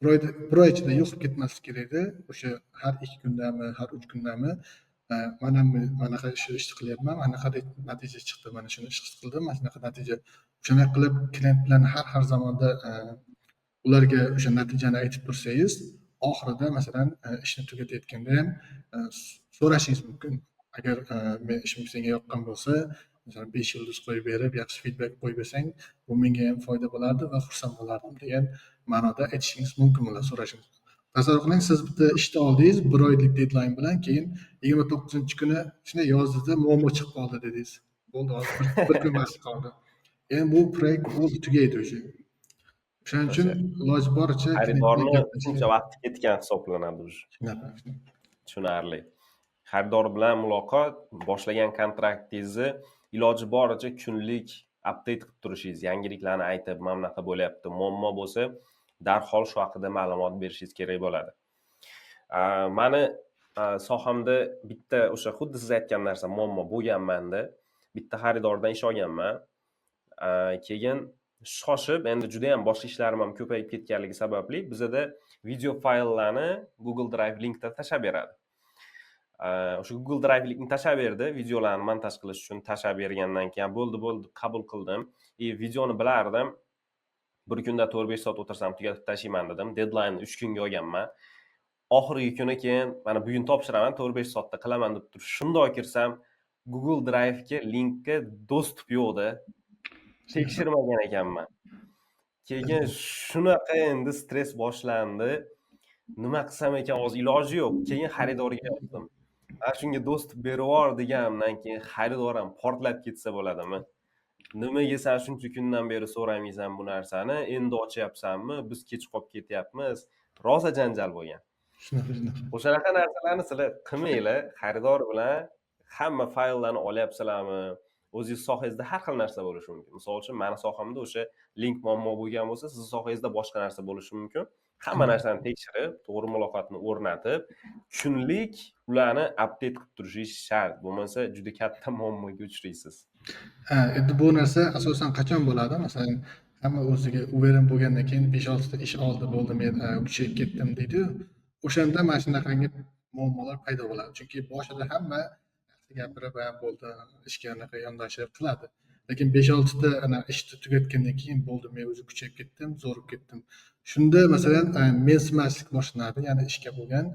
Bir oy ichida yo'q qilib ketmaslik kerak edi. O'sha har 2 kundami, har 3 kundami, mana manaqa shu ishni qilyapman, manaqa natija chiqdi, mana shuni ish qildim, mana shunaqa natija. O'shanaqa qilib klient bilan har zamonda ularga o'sha natijani aytib tursangiz, oxirida, masalan, ishni tugatayotganda ham so'rashingiz mumkin. Agar men ishim senga yoqqan bo'lsa, masalan, 5 yulduz qo'yib berib, yaxshi feedback qo'yib bersang, bu menga ham foyda bo'lardi va xursand bo'lardim degan ma'noda aytishingiz mumkin bo'ladi, so'rashingiz. Tasavvur qiling, siz bitta ishni oldingiz bir oylik deadline bilan, keyin 29-kuni shunday yozdingizda, muammo chiqib qoldi dedingiz. Bo'ldi, hozir bir kun vaqt qoldi. Endi bu proyekt bo'ldi, tugaydi уже. O'shaning uchun iloji boricha Xaridorni shuncha vaqti ketgan hisoblanadi уже. Shunaqa. Tushunarli. Xaridor bilan muloqot, boshlagan kontraktingizni iloji boricha kunlik update qilib turishingiz, yangiliklarni aytib, mana bunaqa bo'lyapti, muammo bo'lsa, darhol shu haqida ma'lumot berishingiz kerak bo'ladi. Mani sohamda bitta o'sha xuddi siz aytgan narsa muammo bo'lgan manda. Bitta xaridordan ish olganman. Keyin shoshib, endi judayam boshqa ishlarim ham ko'payib ketganligi sababli bizada video fayllarni Google Drive linkda tashlab beradi. O'sha Google Drive linkni tashlab berdi, videolarni montaj qilish uchun tashlab bergandan keyin bo'ldi, bo'ldi, qabul qildim. И videoni bilardim. Bir kunda 4-5 soat o'tirsam tugatib tashlayman dedim. Deadline 3 kunga olganman. Oxirgi kuni keyin mana bugun topshiraman, 4-5 soatda qilaman deb turib, shundoq kirsam, Google Drive'ga linkka доступ yo'qda. Tekshirmagan ekanman. Keyin shunaqa endi stress boshlandi. Nima qilsam ekan, hozir iloji yo'q. Keyin xaridorga yozdim. Mana shunga доступ berib yubor deganimdan keyin xaridor ham portlab ketsa bo'ladimi? Nimaga san shuncha kundan beri so'ramaysan bu narsani, endi ochyapsanmi, biz kech qolib ketyapmiz. Rosa janjal bo'lgan. Shunaqa, shunaqa. O'shanaqa narsalarni sizlar qilmanglar. Xaridor bilan hamma fayllarni olyapsizlarmi? O'zingiz sohangizda har xil narsa bo'lishi mumkin. Misol uchun, mani sohamda o'sha link muammo bo'lgan bo'lsa, sizni sohangizda boshqa narsa bo'lishi mumkin. Hamma narsani tekshirib, to'g'ri muloqotni o'rnatib, kunlik ularni update qilib turishingiz shart. Bo'lmasa juda katta muammoga uchraysiz. Ha, endi bu narsa asosan qachon bo'ladi? Masalan, hamma o'ziga уверен bo'lgandan keyin 5-6 ta ish oldi, bo'ldi, men kuchayib ketdim deydi-yu. O'shanda mana shunaqangi muammolar paydo bo'ladi. Chunki boshida hamma yaxshi gapirib, ha, bo'ldi, ishga anaqa yondashib qiladi. Lekin 5-6 ta ana ishni tugatgandan keyin bo'ldi, men o'zi kuchayib ketdim, zo'rib ketdim. Shunda, masalan, mensimaslik boshlanadi, ya'ni ishga bo'lgan,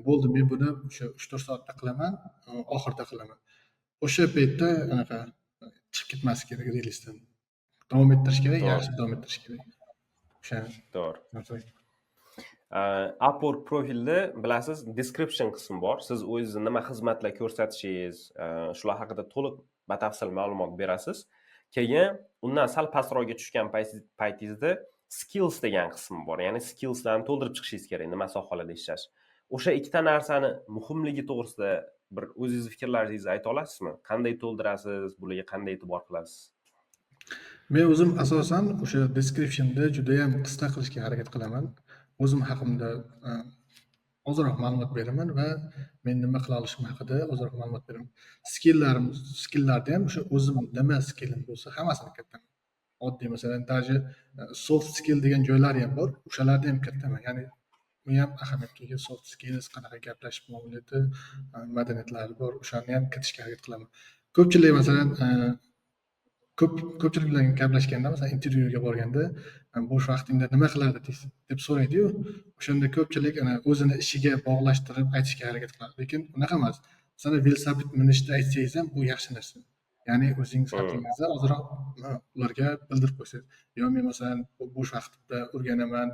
bo'ldi, men buni o'sha 3-4 soatda qilaman, oxirida qilaman. O'sha paytda anaqa chiqib ketmaslik kerak relsdan. Davom ettirish kerak, yaxshi davom ettirish kerak. O'sha To'g'ri. narsa. Upwork profilda, bilasiz, description qismi bor. Siz o'zingizni nima xizmatlar ko'rsatishingiz, shular haqida to'liq batafsil ma'lumot berasiz. Keyin undan sal pastroqga tushgan paytingizda skills degan qismi bor. Ya'ni skillslarni to'ldirib chiqishingiz kerak, nima sohalarda ishlash. O'sha ikkita narsani muhimligi to'g'risida bir o'zingizni fikrlaringizni ayta olasizmi? Qanday to'ldirasiz, bularga qanday e'tibor qilasiz? Men o'zim asosan o'sha descriptionda judayam qisqa qilishga harakat qilaman. O'zim haqimda ozroq ma'lumot beraman va men nima qila olishim haqida ozroq ma'lumot beraman. Skilllarim, skilllarda ham o'sha o'zim nima skillim bo'lsa, hammasini kiritaman. Oddiy, masalan, даже soft skill degan joylari ham bor, o'shalarni ham kiritaman. Ya'ni u ham ahamiyatga ega, soft skills, qanaqa gaplashish qobiliyati, madaniyatlari bor, o'shani ham kiritishga harakat qilaman. Ko'pchilik, masalan, ko'pchilik bilan gaplashganda, masalan, intervyuga borganda, bo'sh vaqtingda nima qilardi deb so'raydiyu, o'shanda ko'pchilik ana o'zini ishiga bog'lashtirib aytishga harakat qiladi. Lekin unaqa emas. Masalan, velosiped minishni aytsangiz ham, bu yaxshi narsa. Ya'ni o'zingiz haqingizda ozroq ularga bildirib qo'ysangiz. Yo men, masalan, bo'sh vaqtimda o'rganaman,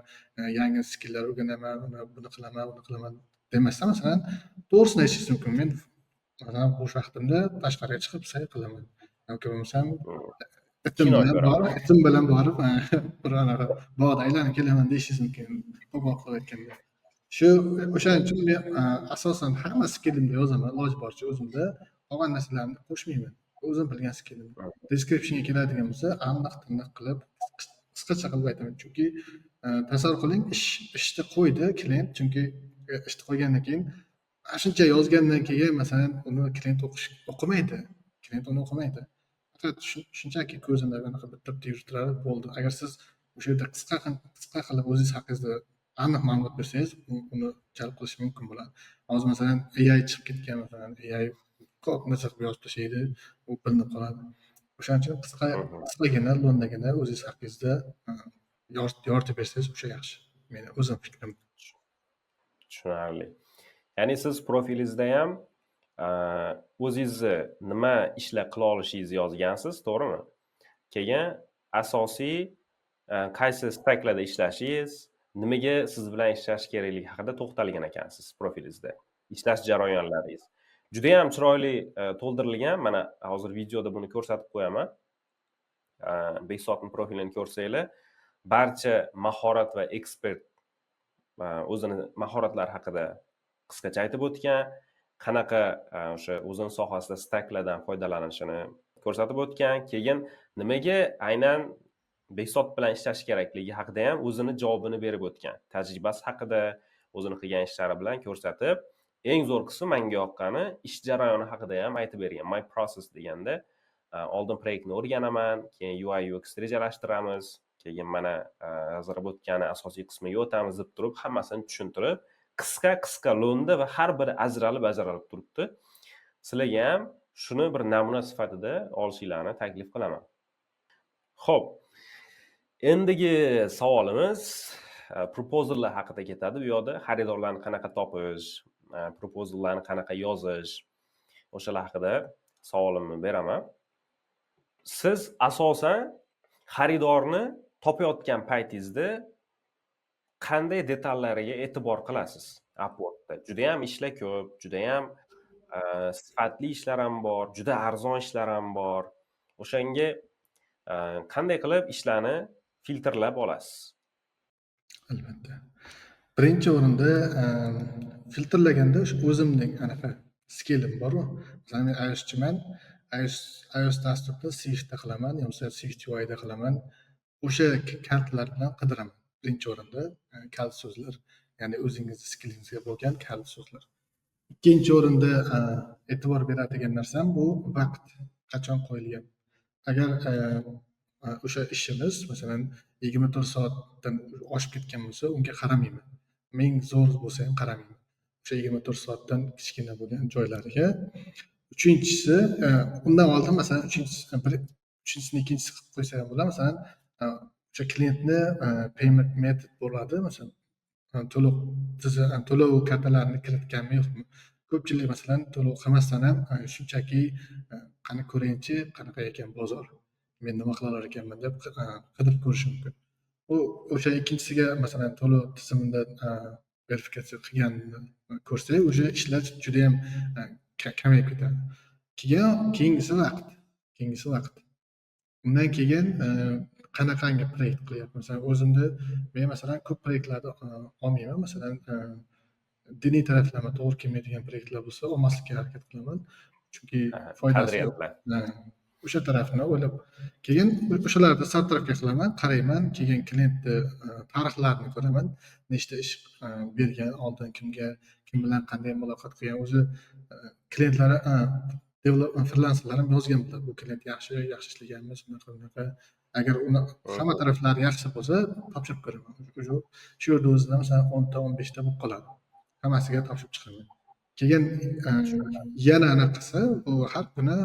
yangi skilllar o'rganaman, uni buni qilaman, uni qilaman demasdan, masalan, to'g'risini aytishingiz mumkin. Men, masalan, bo'sh vaqtimda tashqariga chiqib sayr qilaman yoki bo'lmasam Itim Kino bilan ko'raman. borib, itim bilan borib, bir anaqa bog'da aylanib kelaman deyishingiz mumkin, qo'pol qilib aytganda. Shu o'shaning uchun men asosan hamma skillimda yozaman, iloji boricha o'zimda. Qolgan narsalarni qo'shmayman. O'zim bilgan skillim. Descriptionga keladigan bo'lsa, aniq tiniq qilib, qisqacha qilib aytaman. Chunki tasavvur qiling, ishni qo'ydi klient, chunki ishni qo'ygandan keyin, ana shuncha yozgandan keyin, masalan, uni klient o'qimaydi. Klient uni o'qimaydi. Faqat shunchaki ko'zini anaqa bitta bitta yurtiradi, bo'ldi. Agar siz o'sha yerda qisqa qilib o'zingiz haqingizda aniq ma'lumot bersangiz, uni jalb qilish mumkin bo'ladi. Hozir, masalan, AI chiqib ketgan, masalan, AI ko'p narsa qilib yozib tashlaydi, u bilinib qoladi. O'shaning uchun qisqa, qisqagina, lo'ndagina o'zingiz haqingizda yoritib bersangiz, o'sha yaxshi. Meni o'zim fikrim. Tushunarli. Ya'ni siz profilingizda ham o'zingizni nima ishlar qila olishingizni yozgansiz, to'g'rimi? Keyin asosiy qaysi stacklarda ishlashingiz, nimaga siz bilan ishlash kerakligi haqida to'xtalgan ekansiz profilingizda. Ishlash jarayonlaringiz. Judayam chiroyli to'ldirilgan. Mana hozir videoda buni ko'rsatib qo'yaman. Behzodning profilini ko'rsanglar, barcha mahorat va ekspert o'zini mahoratlari haqida qisqacha aytib o'tgan, qanaqa o'sha o'zini sohasida stacklardan foydalanishini ko'rsatib o'tgan, keyin nimaga aynan Behzod bilan ishlash kerakligi haqida ham o'zini javobini berib o'tgan. Tajribasi haqida, o'zini qilgan ishlari bilan ko'rsatib, eng zo'r qismi, menga yoqqani, ish jarayoni haqida ham aytib bergan. My process deganda, oldin proyektni o'rganaman, keyin UI UX rejalashtiramiz, keyin mana разработка ni asosiy qismiga o'tamiz deb turib, hammasini tushuntirib, qisqa qisqa, lo'nda va har biri ajralib ajralib turibdi. Sizlarga ham shuni bir namuna sifatida olishinglarni taklif qilaman. Xo'p, endigi savolimiz proposallar haqida ketadi. Bu yoqda xaridorlarni qanaqa topish, proposallarni qanaqa yozish, o'shalar haqida savolimni beraman. Siz asosan xaridorni topayotgan paytingizda qanday detallariga e'tibor qilasiz Upworkda? Judayam ishlar ko'p, judayam sifatli ishlar ham bor, juda arzon ishlar ham bor. O'shanga qanday qilib ishlarni filtrlab olasiz? Albatta. Birinchi o'rinda filtrlaganda o'sha o'zimning anaqa skillim boru. Masalan, men iOSchiman. iOS dasturda Swiftda qilaman, yo bo'lmasa SwiftUIda qilaman. O'sha kalitlar bilan qidiraman. Birinchi o'rinda kalit so'zlar, ya'ni o'zingizni skillingizga bo'lgan kalit so'zlar. Ikkinchi o'rinda e'tibor beradigan narsam bu vaqt qachon qo'yilgan. Agar o'sha ishimiz, masalan, 24 soatdan oshib ketgan bo'lsa, unga qaramayman. Ming zo'r bo'lsa ham qaramayman. O'sha 24 soatdan kichkina bo'lgan joylariga. Uchinchisi, undan oldin, masalan, uchinchisi, bir uchinchisini ikkinchisi qilib qo'ysa ham bo'ladi. Masalan, o'sha klientni payment method bo'ladi. Masalan, to'lov to'lov kartalarini kiritganmi, yo'qmi. Ko'pchilik, masalan, to'lov qilmasdan ham shunchaki qani ko'rayinchi, qanaqa ekan bozor, men nima qila olar ekanman deb qidirib ko'rishi mumkin. U o'sha ikkinchisiga, masalan, to'lov tizimida verifikatsiya qilganini ko'rsak, уже ishlar judayam kamayib ketadi. Keyin keyingisi vaqt, keyingisi vaqt. Undan keyin qanaqangi proyekt qilyapman. Masalan, o'zimni men, masalan, ko'p proyektlarni olmayman. Masalan, diniy taraflama to'g'ri kelmaydigan proyektlar bo'lsa, olmaslikka harakat qilaman. Chunki foydasi yo'q. Qadriyatlar. Ha, o'sha tarafini o'ylab, keyin o'shalarni сортировка qilaman, qarayman, keyin klientni tarixlarini ko'raman. Nechta ish bergan oldin, kimga, kim bilan qanday muloqot qilgan. O'zi klientlari, frilanserlar ham yozgan bo'ladi. Bu klient yaxshi, yaxshi ishlaganmiz, unaqa bunaqa. Agar uni hamma taraflari yaxshi bo'lsa, topshirib ko'raman. Уже shu yerda o'zida, masalan, 10 ta, 15 ta bo'lib qoladi. Hammasiga topshirib chiqaman. Keyin yana anaqasi, bu har kuni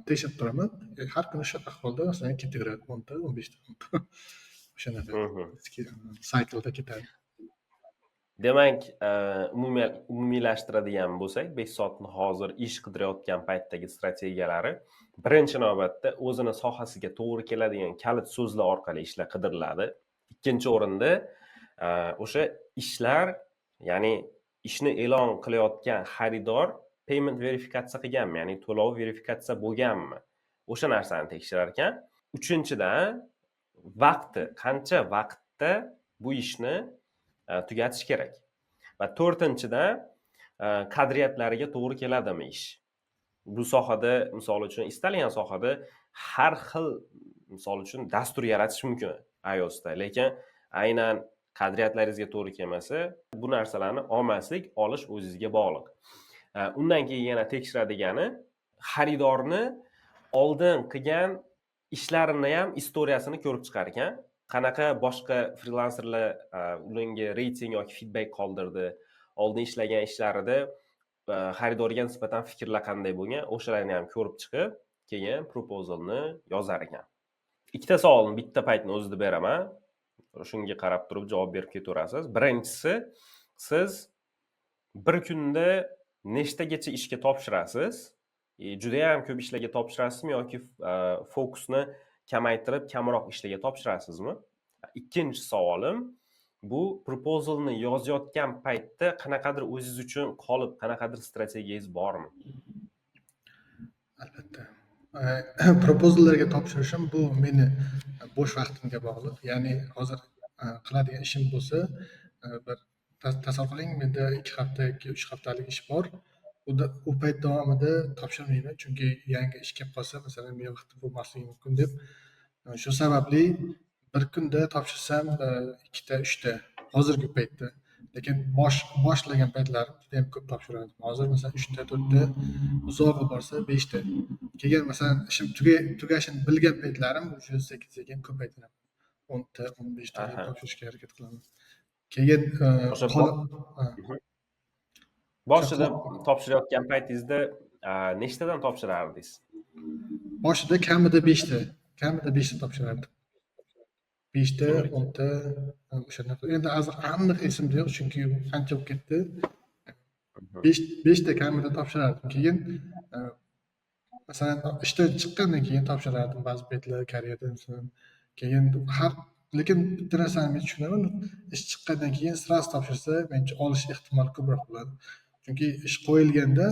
tekshirib turaman. Har kuni shu ahvolda, masalan, ketaveradi 10 ta, 15 ta. O'shanaqa cycleda ketadi. Demak, umumiylashtiradigan bo'lsak, Behzodni hozir ish qidirayotgan paytdagi strategiyalari birinchi navbatda o'zini sohasiga to'g'ri keladigan kalit so'zlar orqali ishlar qidiriladi. Ikkinchi o'rinda o'sha ishlar, ya'ni ishni e'lon qilayotgan xaridor payment verifikatsiya qilganmi, ya'ni to'lov verifikatsiya bo'lganmi? O'sha narsani tekshirar ekan. Uchinchidan, vaqti, qancha vaqtda bu ishni tugatish kerak. Va to'rtinchidan, qadriyatlariga to'g'ri keladimi ish. Bu sohada, misol uchun, istalgan sohada har xil, misol uchun, dastur yaratish mumkin iOSda, lekin aynan qadriyatlaringizga to'g'ri kelmasa, bu narsalarni olmaslik, olish o'zingizga bog'liq. Undan keyin yana tekshiradigani, xaridorni oldin qilgan ishlarini ham istoriyasini ko'rib chiqar ekan. Qanaqa boshqa frilanserlar unga reyting yoki feedback qoldirdi, oldin ishlagan ishlarida xaridorga nisbatan fikrlar qanday bo'lgan, o'shalarni ham ko'rib chiqib, keyin proposalni yozar ekan. Ikkita savolni bitta paytni o'zida beraman. Shunga qarab turib javob berib ketaverasiz. Birinchisi, siz bir kunda nechtagacha ishga topshirasiz? Judayam ko'p ishlarga topshirasizmi yoki fokusni kamaytirib, kamroq ishlarga topshirasizmi? Ikkinchi savolim, bu proposalni yozayotgan paytda qanaqadir o'zingiz uchun qolip, qanaqadir strategiyangiz bormi? Albatta. Proposallarga topshirishim bu meni bo'sh vaqtimga bog'liq. Ya'ni hozir qiladigan ishim bo'lsa, bir tasavvur qiling, menda 2 hafta yoki 3 haftalik ish bor. U payt davomida topshirmayman, chunki yangi ish kelib qolsa, masalan, men vaqtim bo'lmasligi mumkin deb. Shu sababli bir kunda topshirsam, 2ta, 3ta hozirgi paytda. Lekin boshlagan paytlarim juda ham ko'p topshirardim. Hozir masalan 3ta, 4ta, uzog'i borsa 5ta. Keyin masalan ishim tugashini bilgan paytlarim o'sha sekin-sekin ko'paytiraman. 10ta, 15ta topshirishga harakat qilaman. Keyin O'sha boshida topshirayotgan paytingizda nechtadan topshirardingiz? Boshida kamida 5ta, kamida 5ta topshirardim. 5ta, 10ta o'shanaqa. Endi hozir aniq esimda yo'q, chunki qancha bo'lib ketdi. 5ta kamida topshirardim. Keyin masalan ishdan chiqqandan keyin topshirardim ba'zi paytlar kariyerda masalan. Keyin lekin bitta narsani men tushunaman, ish chiqqandan keyin сразу topshirsa, menimcha olish ehtimoli ko'proq bo'ladi. Chunki ish qo'yilganda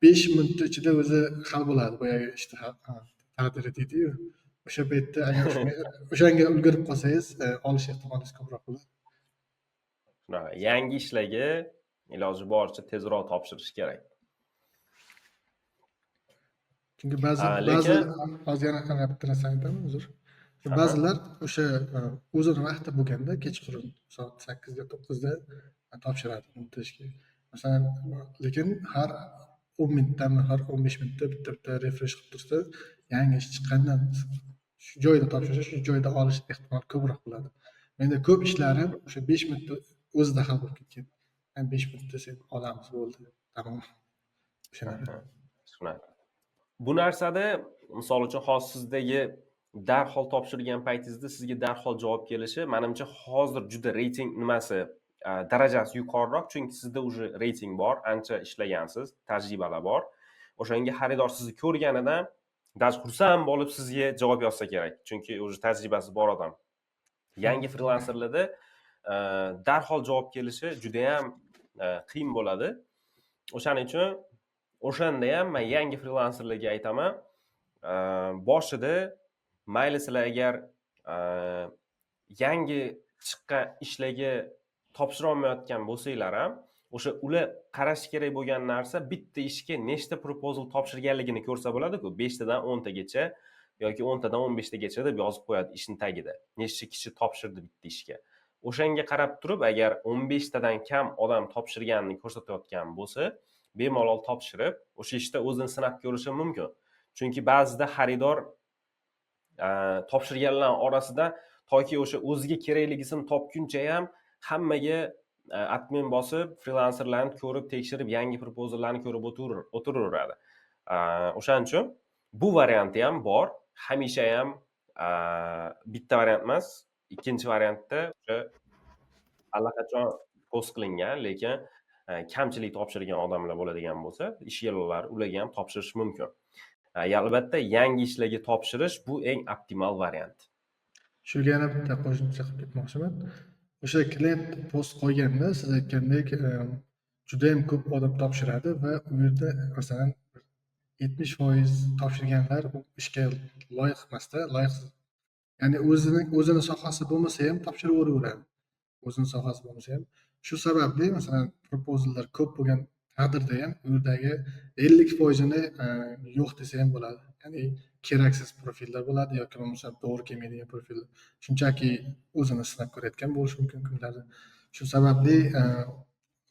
5 minut ichida o'zi hal bo'ladi boyagi ishni taqdiri deydi-yu. O'sha paytda agar o'shanga ulgurib qolsangiz, olish ehtimolingiz ko'proq bo'ladi. Shunaqa, yangi ishlarga iloji boricha tezroq topshirish kerak. Chunki ba'zi hozir yana bitta narsani aytaman, uzr. Ba'zilar o'sha o'zini vaqti bo'lganda kechqurun soat 8da, 9da topshiradi ishga. Masalan, lekin har 10 minutdami, har 15 minutda bitta-bitta refresh qilib tursa, yangi ish chiqqandan shu joyda topshirsa, shu joyda olish ehtimoli ko'proq bo'ladi. Menda ko'p ishlarim o'sha 5 minutda o'zida hal bo'lib ketgan. 5 minutda sen olamiz bo'ldi. Tamom. O'shanaqa. Shunaqa. Bu narsada, misol uchun, hozir sizdagi darhol topshirgan paytingizda sizga darhol javob kelishi, menimcha hozir juda reyting nimasi darajasi yuqoriroq, chunki sizda уже reyting bor, ancha ishlagansiz, tajribalar bor. O'shanga xaridor sizni ko'rganidan даже xursand bo'lib sizga javob yozsa kerak, chunki уже tajribasi bor odam. Yangi frilanserlarda darhol javob kelishi juda ham qiyin bo'ladi. O'shaning uchun o'shanda ham men yangi frilanserlarga aytaman, boshida mayli sizlar agar yangi chiqqan ishlarga topshira olmayotgan bo'lsanglar ham, o'sha ular qarashi kerak bo'lgan narsa bitta ishga nechta proposal topshirganligini ko'rsa bo'ladi-ku, 5 tadan 10 tagacha yoki 10 tadan 15 tagacha deb yozib qo'yadi ishni tagida. Nechta kishi topshirdi bitta ishga. O'shanga qarab turib, agar 15 tadan kam odam topshirganini ko'rsatayotgan bo'lsa, bemalol topshirib, o'sha ishda o'zini sinab ko'rishi mumkin. Chunki ba'zida xaridor topshirganlar orasida toki o'sha o'ziga kerakligisini topguncha ham hammaga admin bosib, frilanserlarni ko'rib, tekshirib, yangi proposallarni ko'rib o'tiraveradi. O'shaning uchun bu varianti ham bor. Hamisha ham bitta variant emas, ikkinchi variantda o'sha allaqachon post qilingan, lekin kamchilik topshirgan odamlar bo'ladigan bo'lsa, ish e'lonlari ularga ham topshirish mumkin. Albatta yangi ishlarga topshirish bu eng optimal variant. Shunga yana bitta qo'shimcha qilib ketmoqchiman. O'sha klient post qo'yganda siz aytgandek, juda ham ko'p odam topshiradi va u yerda masalan 70% topshirganlar u ishga loyiq emasda, loyiqsiz. Ya'ni o'zini sohasi bo'lmasa ham topshiraveradi. O'zini sohasi bo'lmasa ham. Shu sababli, masalan, proposallar ko'p bo'lgan taqdirda ham u yerdagi 50%ini yo'q desa ham bo'ladi. Ya'ni keraksiz profillar bo'ladi yoki bo'lmasa to'g'ri kelmaydigan profillar. Shunchaki o'zini sinab ko'rayotgan bo'lishi mumkin kimlardir. Shu sababli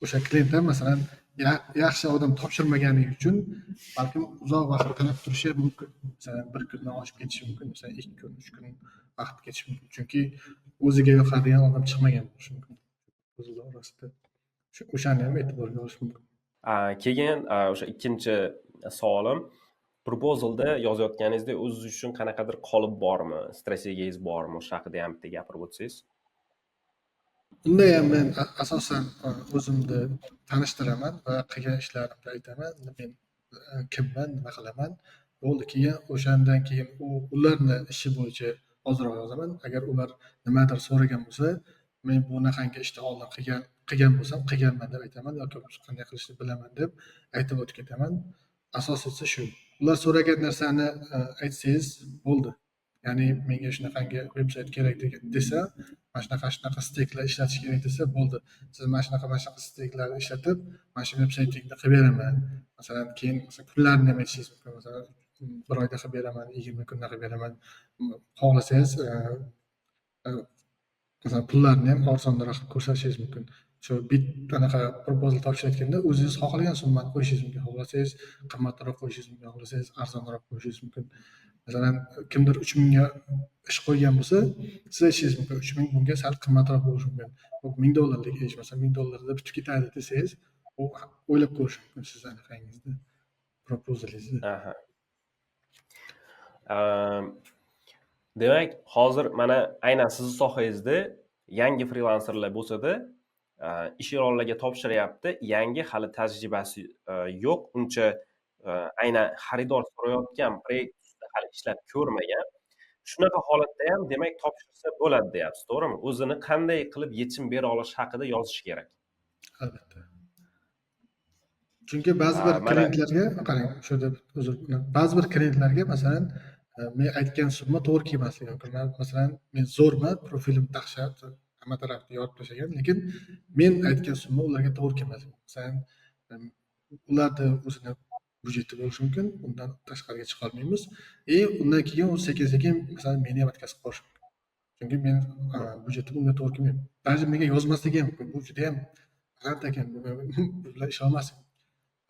o'sha klient ham, masalan, yaxshi odam topshirmagani uchun balkim uzoq vaqt qarab turishi mumkin. Masalan, bir kundan oshib ketishi mumkin, masalan, 2 kun, 3 kun vaqt ketishi mumkin. Chunki o'ziga yoqadigan odam chiqmagan bo'lishi mumkin. O'zlar orasida. O'shani ham e'tiborga olish mumkin. Keyin o'sha ikkinchi savolim: proposalda yozayotganingizda o'zingiz uchun qanaqadir qolip bormi, strategiyangiz bormi? O'sha haqida ham bitta gapirib o'tsangiz. Unda ham men asosan o'zimni tanishtiraman va qilgan ishlarimni aytaman. Men kimman, nima qilaman. Bo'ldi. Keyin o'shandan keyin ularni ishi bo'yicha ozroq yozaman. Agar ular nimadir so'ragan bo'lsa, men bunaqangi ishni oldin qilgan bo'lsam, qilganman deb aytaman yoki qanday qilishni bilaman deb aytib o'tib ketaman. Asosiysi shu. Ular so'ragan narsani aytsangiz bo'ldi. Ya'ni menga shunaqangi veb-sayt kerak desa, mana shunaqa shunaqa steklar ishlatish kerak desa, bo'ldi. Siz mana shunaqa mana shunaqa steklarni ishlatib, mana shu veb-saytingni qilib beraman. Masalan, keyin, masalan, kunlarini ham aytishingiz mumkin. Masalan, bir oyda qilib beraman, 20 kunda qilib beraman. Xohlasangiz, masalan, pullarini ham arzonroq qilib ko'rsatishingiz mumkin. Shu anaqa proposal topshirayotganda o'zingiz xohlagan summani qo'yishingiz mumkin. Xohlasangiz, qimmatroq qo'yishingiz mumkin, xohlasangiz, arzonroq qo'yishingiz mumkin. Masalan, kimdir 3000ga ish qo'ygan bo'lsa, siz aytishingiz mumkin, 3000 bunga sal qimmatroq bo'lishi mumkin. Bu 1000 dollarlik ish, masalan, 1000 dollarda bitib ketadi desangiz, u o'ylab ko'rishi mumkin sizni anaqangizni, proposalingizni. Aha. Demak, hozir mana aynan sizni sohangizda yangi frilanserlar bo'lsa-da, ish e'lonlarga topshiryapti. Yangi, hali tajribasi yo'q, uncha aynan xaridor so'rayotgan proyekt ustida hali ishlab ko'rmagan. Shunaqa holatda ham, demak, topshirsa bo'ladi deyapsiz, to'g'rimi? O'zini qanday qilib yechim bera olishi haqida yozish kerak. Albatta. Chunki ba'zi bir Mana klientlarga qarang, shu yerda, uzr, ba'zi bir klientlarga, masalan, men aytgan summa to'g'ri kelmasligi mumkin. Masalan, men zo'rman, profilim dahshat, hamma tarafni yorib tashlagan, lekin men aytgan summa ularga to'g'ri kelmasligi mumkin. Masalan, ularni o'zini byudjeti bo'lishi mumkin, undan tashqariga chiqolmaymiz. И undan keyin u sekin-sekin, masalan, meni ham o'tkazib qolishi mumkin. Chunki men byudjetim unga to'g'ri kelmaydi. Даже menga yozmasligi ham mumkin. Bu judayam g'alati ekan, bu bilan ishlolmaslik.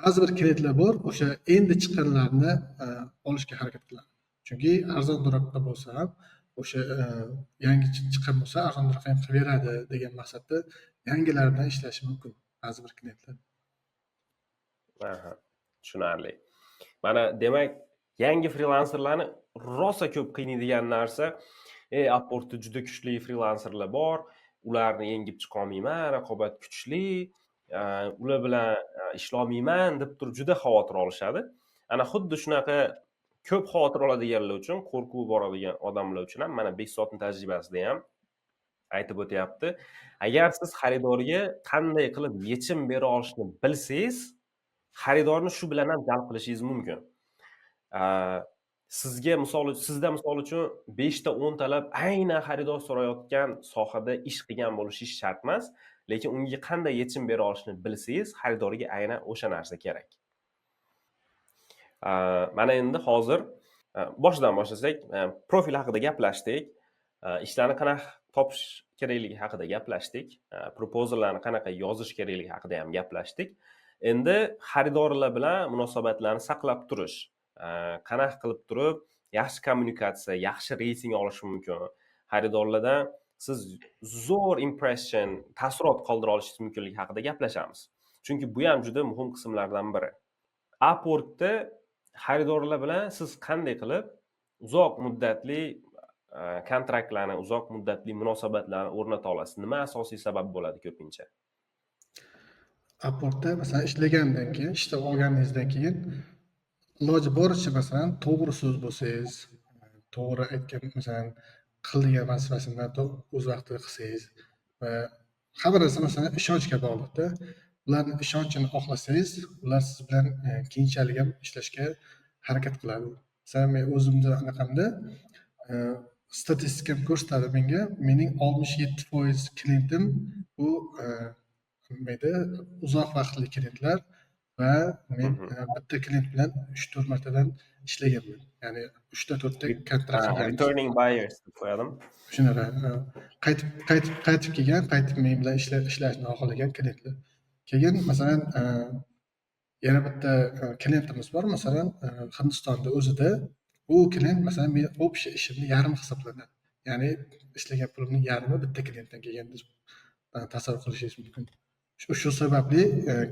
Ba'zi bir klientlar bor, o'sha endi chiqqanlarni olishga harakat qiladi. Chunki arzonroqda bo'lsa ham, o'sha yangi chiqqan bo'lsa, arzonroq ham qilib beradi degan maqsadda yangilar bilan ishlashi mumkin ba'zi bir klientlar. Aha, tushunarli. Mana, demak, yangi frilanserlarni rosa ko'p qiynaydigan narsa, Upworkda juda kuchli frilanserlar bor, ularni yengib chiqolmayman, raqobat kuchli, ular bilan ishlolmayman deb turib juda xavotir olishadi. Ana xuddi shunaqa ko'p xavotir oladiganlar uchun, qo'rquvi boradigan odamlar uchun ham mana Bekzodni tajribasida ham aytib o'tyapti. Agar siz xaridorga qanday qilib yechim bera olishni bilsangiz, xaridorni shu bilan ham jalb qilishingiz mumkin. Sizga misol, sizda misol uchun 5 ta, 10 talab aynan xaridor so'rayotgan sohada ish qilgan bo'lishingiz shart emas, lekin unga qanday yechim bera olishni bilsangiz, xaridorga aynan o'sha narsa kerak. Mana endi hozir boshidan boshlasak, profil haqida gaplashdik, ishlarni qanaqa topish kerakligi haqida gaplashdik, proposallarni qanaqa yozish kerakligi haqida ham gaplashdik. Endi xaridorlar bilan munosabatlarni saqlab turish, qanaqa qilib turib yaxshi kommunikatsiya, yaxshi reyting olish mumkin, xaridorlardan siz zo'r impression, taassurot qoldira olishingiz mumkinligi haqida gaplashamiz, chunki bu ham juda muhim qismlardan biri. Upworkda xaridorlar bilan siz qanday qilib uzoq muddatli kontraktlarni, uzoq muddatli munosabatlarni o'rnata olasiz? Nima asosiy sabab bo'ladi ko'pincha? Upworkda, masalan, ishlagandan keyin, ishlab olganingizdan keyin iloji boricha, masalan, to'g'ri so'z bo'lsangiz, to'g'ri aytgan, masalan, qilgan vazifasini o'z vaqtida qilsangiz va hamma narsa, masalan, ishonchga bog'liqda. Ularni ishonchini oqlasangiz, ular siz bilan keyinchalik ham ishlashga harakat qiladi. Masalan, men o'zimni anaqamda statistikam ko'rsatadi menga, mening 67% klientim bu nima edi, uzoq vaqtli klientlar va men bitta klient bilan 3-4 martadan ishlaganman. Ya'ni 3 ta 4 ta kontrakt qilganmiz. Returning buyers deb qo'yadim. Shunaqa qaytib qaytib qaytib kelgan, qaytib men bilan ishlashni xohlagan klientlar. Keyin, masalan, yana bitta klientimiz bor, masalan, Hindistonda o'zida. U klient, masalan, meni общий ishimni yarmi hisoblanadi. Ya'ni ishlagan pulimning yarmi bitta klientdan kelgan deb tasavvur qilishingiz mumkin. Shu sababli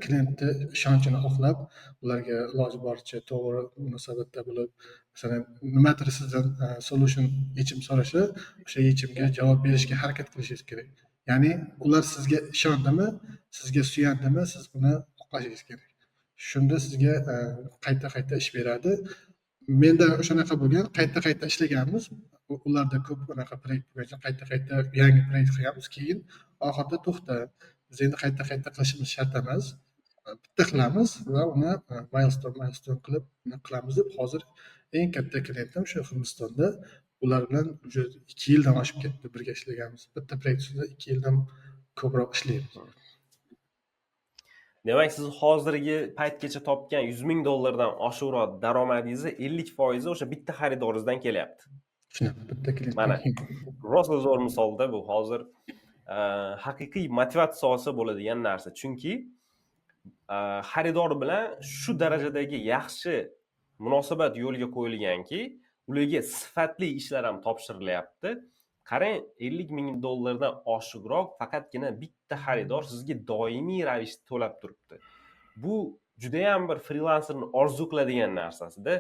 klientni ishonchini oqlab, ularga iloji boricha to'g'ri munosabatda bo'lib, masalan, nimadir sizdan solution, yechim so'rasa, o'sha yechimga javob berishga harakat qilishingiz kerak. Ya'ni ular sizga ishondimi, sizga suyandimi, siz uni oqlashingiz kerak. Shunda sizga qayta qayta ish beradi. Menda o'shanaqa bo'lgan, qayta qayta ishlaganmiz. Ularda ko'p anaqa proyekt bo'lgan uchun qayta qayta yangi proyekt qilganmiz. Keyin oxirida to'xta, biz endi qayta qayta qilishimiz shart emas, bitta qilamiz va uni milestone milestone qilib qilamiz deb, hozir eng katta klientim shu Hindistonda. Ular bilan уже 2 yildan oshib ketdi birga ishlaganmiz. Bitta proyekt ustida 2 yildan ko'proq ishlaymiz. Demak, siz hozirgi paytgacha topgan 100 000 dollardan oshiqroq daromadingizni 50 foizi o'sha bitta xaridoringizdan kelyapti. Shunaqa, bitta klientdan. Mana, rosa zo'r misolda bu. Hozir haqiqiy motivatsiya olsa bo'ladigan narsa, chunki xaridor bilan shu darajadagi yaxshi munosabat yo'lga qo'yilganki, ularga sifatli ishlar ham topshirilyapti. Qarang, 50 000 dollardan oshiqroq faqatgina bitta xaridor sizga doimiy ravishda to'lab turibdi. Bu judayam bir frilanserni orzu qiladigan narsasida.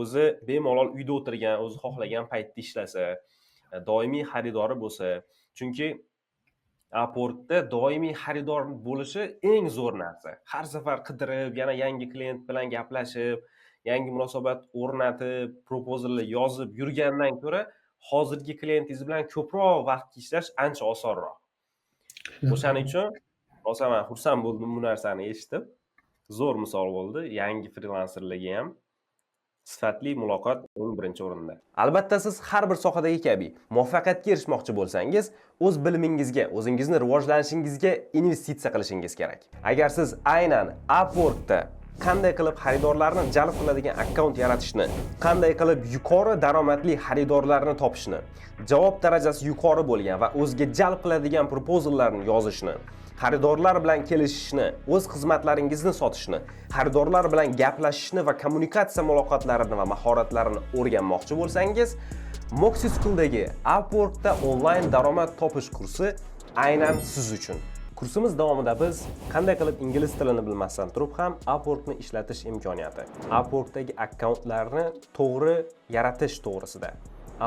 O'zi bemalol uyda o'tirgan, o'zi xohlagan paytda ishlasa, doimiy xaridori bo'lsa. Chunki Upworkda doimiy xaridor bo'lishi eng zo'r narsa. Har safar qidirib, yana yangi klient bilan gaplashib, yangi munosabat o'rnatib, proposallar yozib yurgandan ko'ra hozirgi klientingiz bilan ko'proq vaqt ishlash ancha osonroq. O'shaning uchun rosa man xursand bo'ldim bu narsani eshitib. Zo'r misol bo'ldi yangi frilanserlarga ham. Sifatli muloqot eng birinchi o'rinda. Albatta, siz har bir sohadagi kabi muvaffaqiyatga erishmoqchi bo'lsangiz, o'z bilimingizga, o'zingizni rivojlanishingizga investitsiya qilishingiz kerak. Agar siz aynan Upworkda qanday qilib xaridorlarni jalb qiladigan akkaunt yaratishni, qanday qilib yuqori daromadli xaridorlarni topishni, javob darajasi yuqori bo'lgan va o'ziga jalb qiladigan proposallarni yozishni, xaridorlar bilan kelishishni, o'z xizmatlaringizni sotishni, xaridorlar bilan gaplashishni va kommunikatsiya muloqotlarini va mahoratlarini o'rganmoqchi bo'lsangiz, Moxie Schooldagi Upworkda onlayn daromad topish kursi aynan siz uchun. Kursimiz davomida biz qanday qilib ingliz tilini bilmasdan turib ham Upworkni ishlatish imkoniyati, Upworkdagi akkauntlarni to'g'ri yaratish to'g'risida,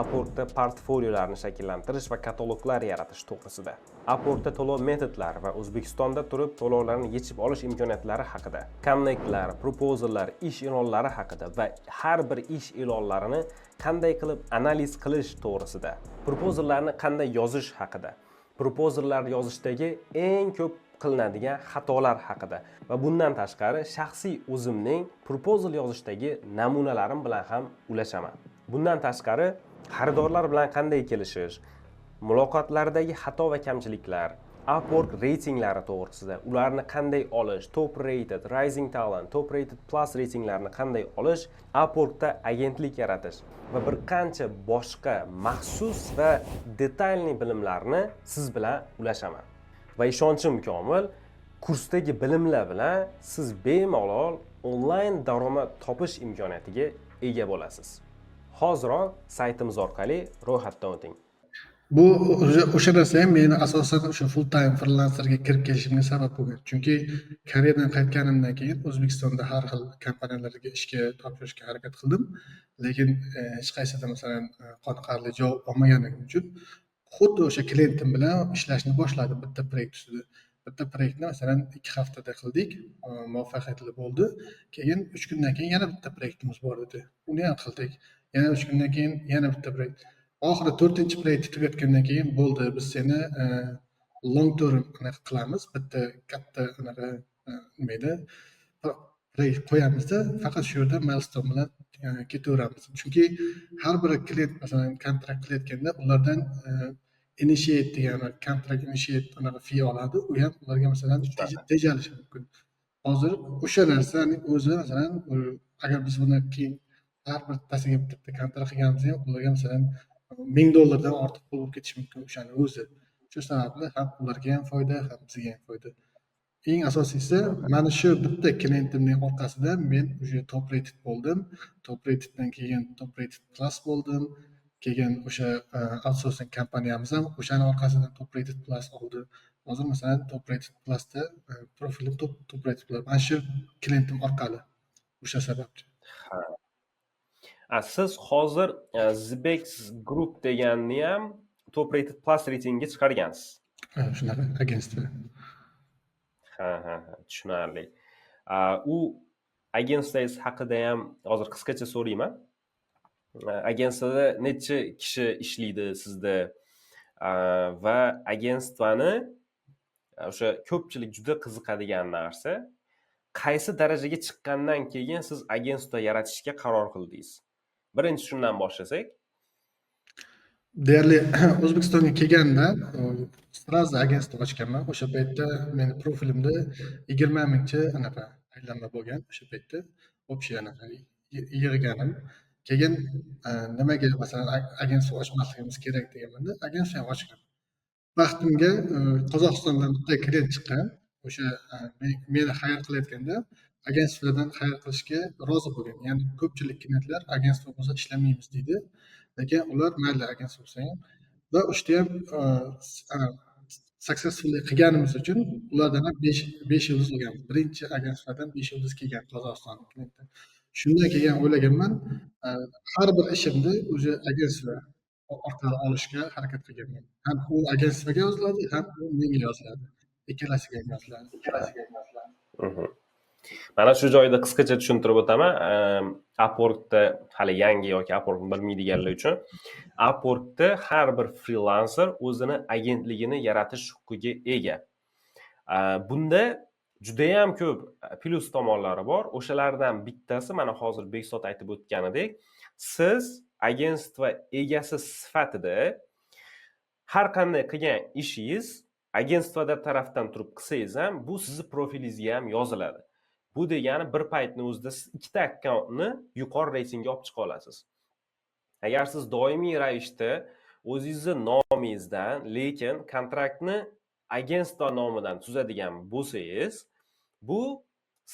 Upworkda portfoliolarni shakllantirish va kataloglar yaratish to'g'risida, Upworkda to'lov metodlari va O'zbekistonda turib to'lovlarni yechib olish imkoniyatlari haqida, konnektlar, proposallar, ish e'lonlari haqida va har bir ish e'lonlarini qanday qilib analiz qilish to'g'risida, proposallarni qanday yozish haqida, proposallar yozishdagi eng ko'p qilinadigan xatolar haqida va bundan tashqari shaxsiy o'zimning proposal yozishdagi namunalarim bilan ham ulashaman. Bundan tashqari xaridorlar bilan qanday kelishish, muloqotlardagi xato va kamchiliklar, Upwork reytinglari to'g'risida, ularni qanday olish, top rated, rising talent, top rated plus reytinglarini qanday olish, Upworkda agentlik yaratish va bir qancha boshqa maxsus va детальный bilimlarni siz bilan ulashaman. Va ishonchim komil, kursdagi bilimlar bilan siz bemalol onlayn daromad topish imkoniyatiga ega bo'lasiz. Hoziroq saytimiz orqali ro'yxatdan o'ting. Bu o'sha narsa ham meni asosan o'sha full time freelancerga kirib kelishimga sabab bo'lgan. Chunki Koreyadan qaytganimdan keyin O'zbekistonda har xil kompaniyalarga ishga topshirishga harakat qildim. Lekin hech qaysida, masalan, qoniqarli javob olmaganligim uchun xuddi o'sha klientim bilan ishlashni boshladim bitta proyekt ustida. Bitta proyektni, masalan, 2 haftada qildik, muvaffaqiyatli bo'ldi. Keyin 3 kundan keyin yana bitta proyektimiz bor edi. Uni ham qildik. Yana 3 kundan keyin yana bitta proyekt. Oxiri to'rtinchi proyektni tugatgandan keyin bo'ldi, biz seni long term anaqa qilamiz, bitta katta anaqa nima edi, proyekt qo'yamizda, faqat shu yerda milestone bilan ketaveramiz. Chunki har bir klient, masalan, kontrakt qilayotganda ulardan initiate degan, contract initiate anaqa fee oladi. U ham ularga, masalan, tejalishi mumkin. Hozir o'sha narsani o'zi, masalan, agar biz buni keyin har bittasiga bitta kontrakt qilganimizda ham ularga, masalan, 1000 dollardan ortiq pul bo'lib ketishi mumkin o'shani o'zi. Shu sababli ham ularga ham foyda, ham bizga ham foyda. Eng asosiysi, mana shu bitta klientimning orqasida men уже top rated bo'ldim. Top rateddan keyin top rated plus bo'ldim. Keyin o'sha outsourcing kompaniyamiz ham o'shani orqasidan top rated plus oldi. Hozir, masalan, top rated plusda profilim top rated plus mana shu klientim orqali, o'sha sababli. Ha. Siz hozir Zbex Group deganni ham top rated plus reytingga chiqargansiz. Ha, shunaqa агентство. Ha, tushunarli. U agentstvangiz haqida ham hozir qisqacha so'rayman. Агентство da necha kishi ishlaydi sizda va agentstvani, o'sha ko'pchilik juda qiziqadigan narsa, qaysi darajaga chiqqandan keyin siz агентство yaratishga qaror qildingiz? Birinchi shundan boshlasak. Deyarli O'zbekistonga kelganda сразу агентство ochganman. O'sha paytda meni profilimda 20 mingcha anaqa aylanma bo'lgan o'sha paytda, общий anaqa yig'ganim. Keyin nimaga, masalan, агентство ochmasligimiz kerak deganmanda, агентство ham ochgan. Baxtimga Qozog'istondan bitta klient chiqqan. O'sha meni hire qilayotganda агентство dan hire qilishga rozi bo'lgan. Ya'ni ko'pchilik klientlar агентство bo'lsa ishlamaymiz deydi. Lekin ular mayli, агентство bo'lsa ham, va o'shada ham successfully qilganimiz uchun ulardan ham besh yulduz olganmiz. Birinchi агентство dan 5 yulduz kelgan Qozog'istonlik klientdan. Shundan keyin o'ylaganman, har bir ishimni уже агентство orqali olishga harakat qilganman. Ham u агентство ga yoziladi, ham u menga yoziladi. Ikkalasiga ham yoziladi. Ikkalasiga ham yoziladi. Mana shu joyda qisqacha tushuntirib o'taman. Upworkda hali yangi yoki Upworkni bilmaydiganlar uchun, Upworkda har bir frilanser o'zini agentligini yaratish huquqiga ega. Bunda judayam ko'p plyus tomonlari bor. O'shalardan bittasi, mana hozir Bekzod aytib o'tganidek, siz агентство egasi sifatida har qanday qilgan ishingiz, агентство da tarafdan turib qilsangiz ham, bu sizni profilingizga ham yoziladi. Bu degani, bir paytni o'zida siz ikkita akkauntni yuqori reytingga olib chiqa olasiz. Agar siz doimiy ravishda o'zingizni nomingizdan, lekin kontraktni агентство nomidan tuzadigan bo'lsangiz, bu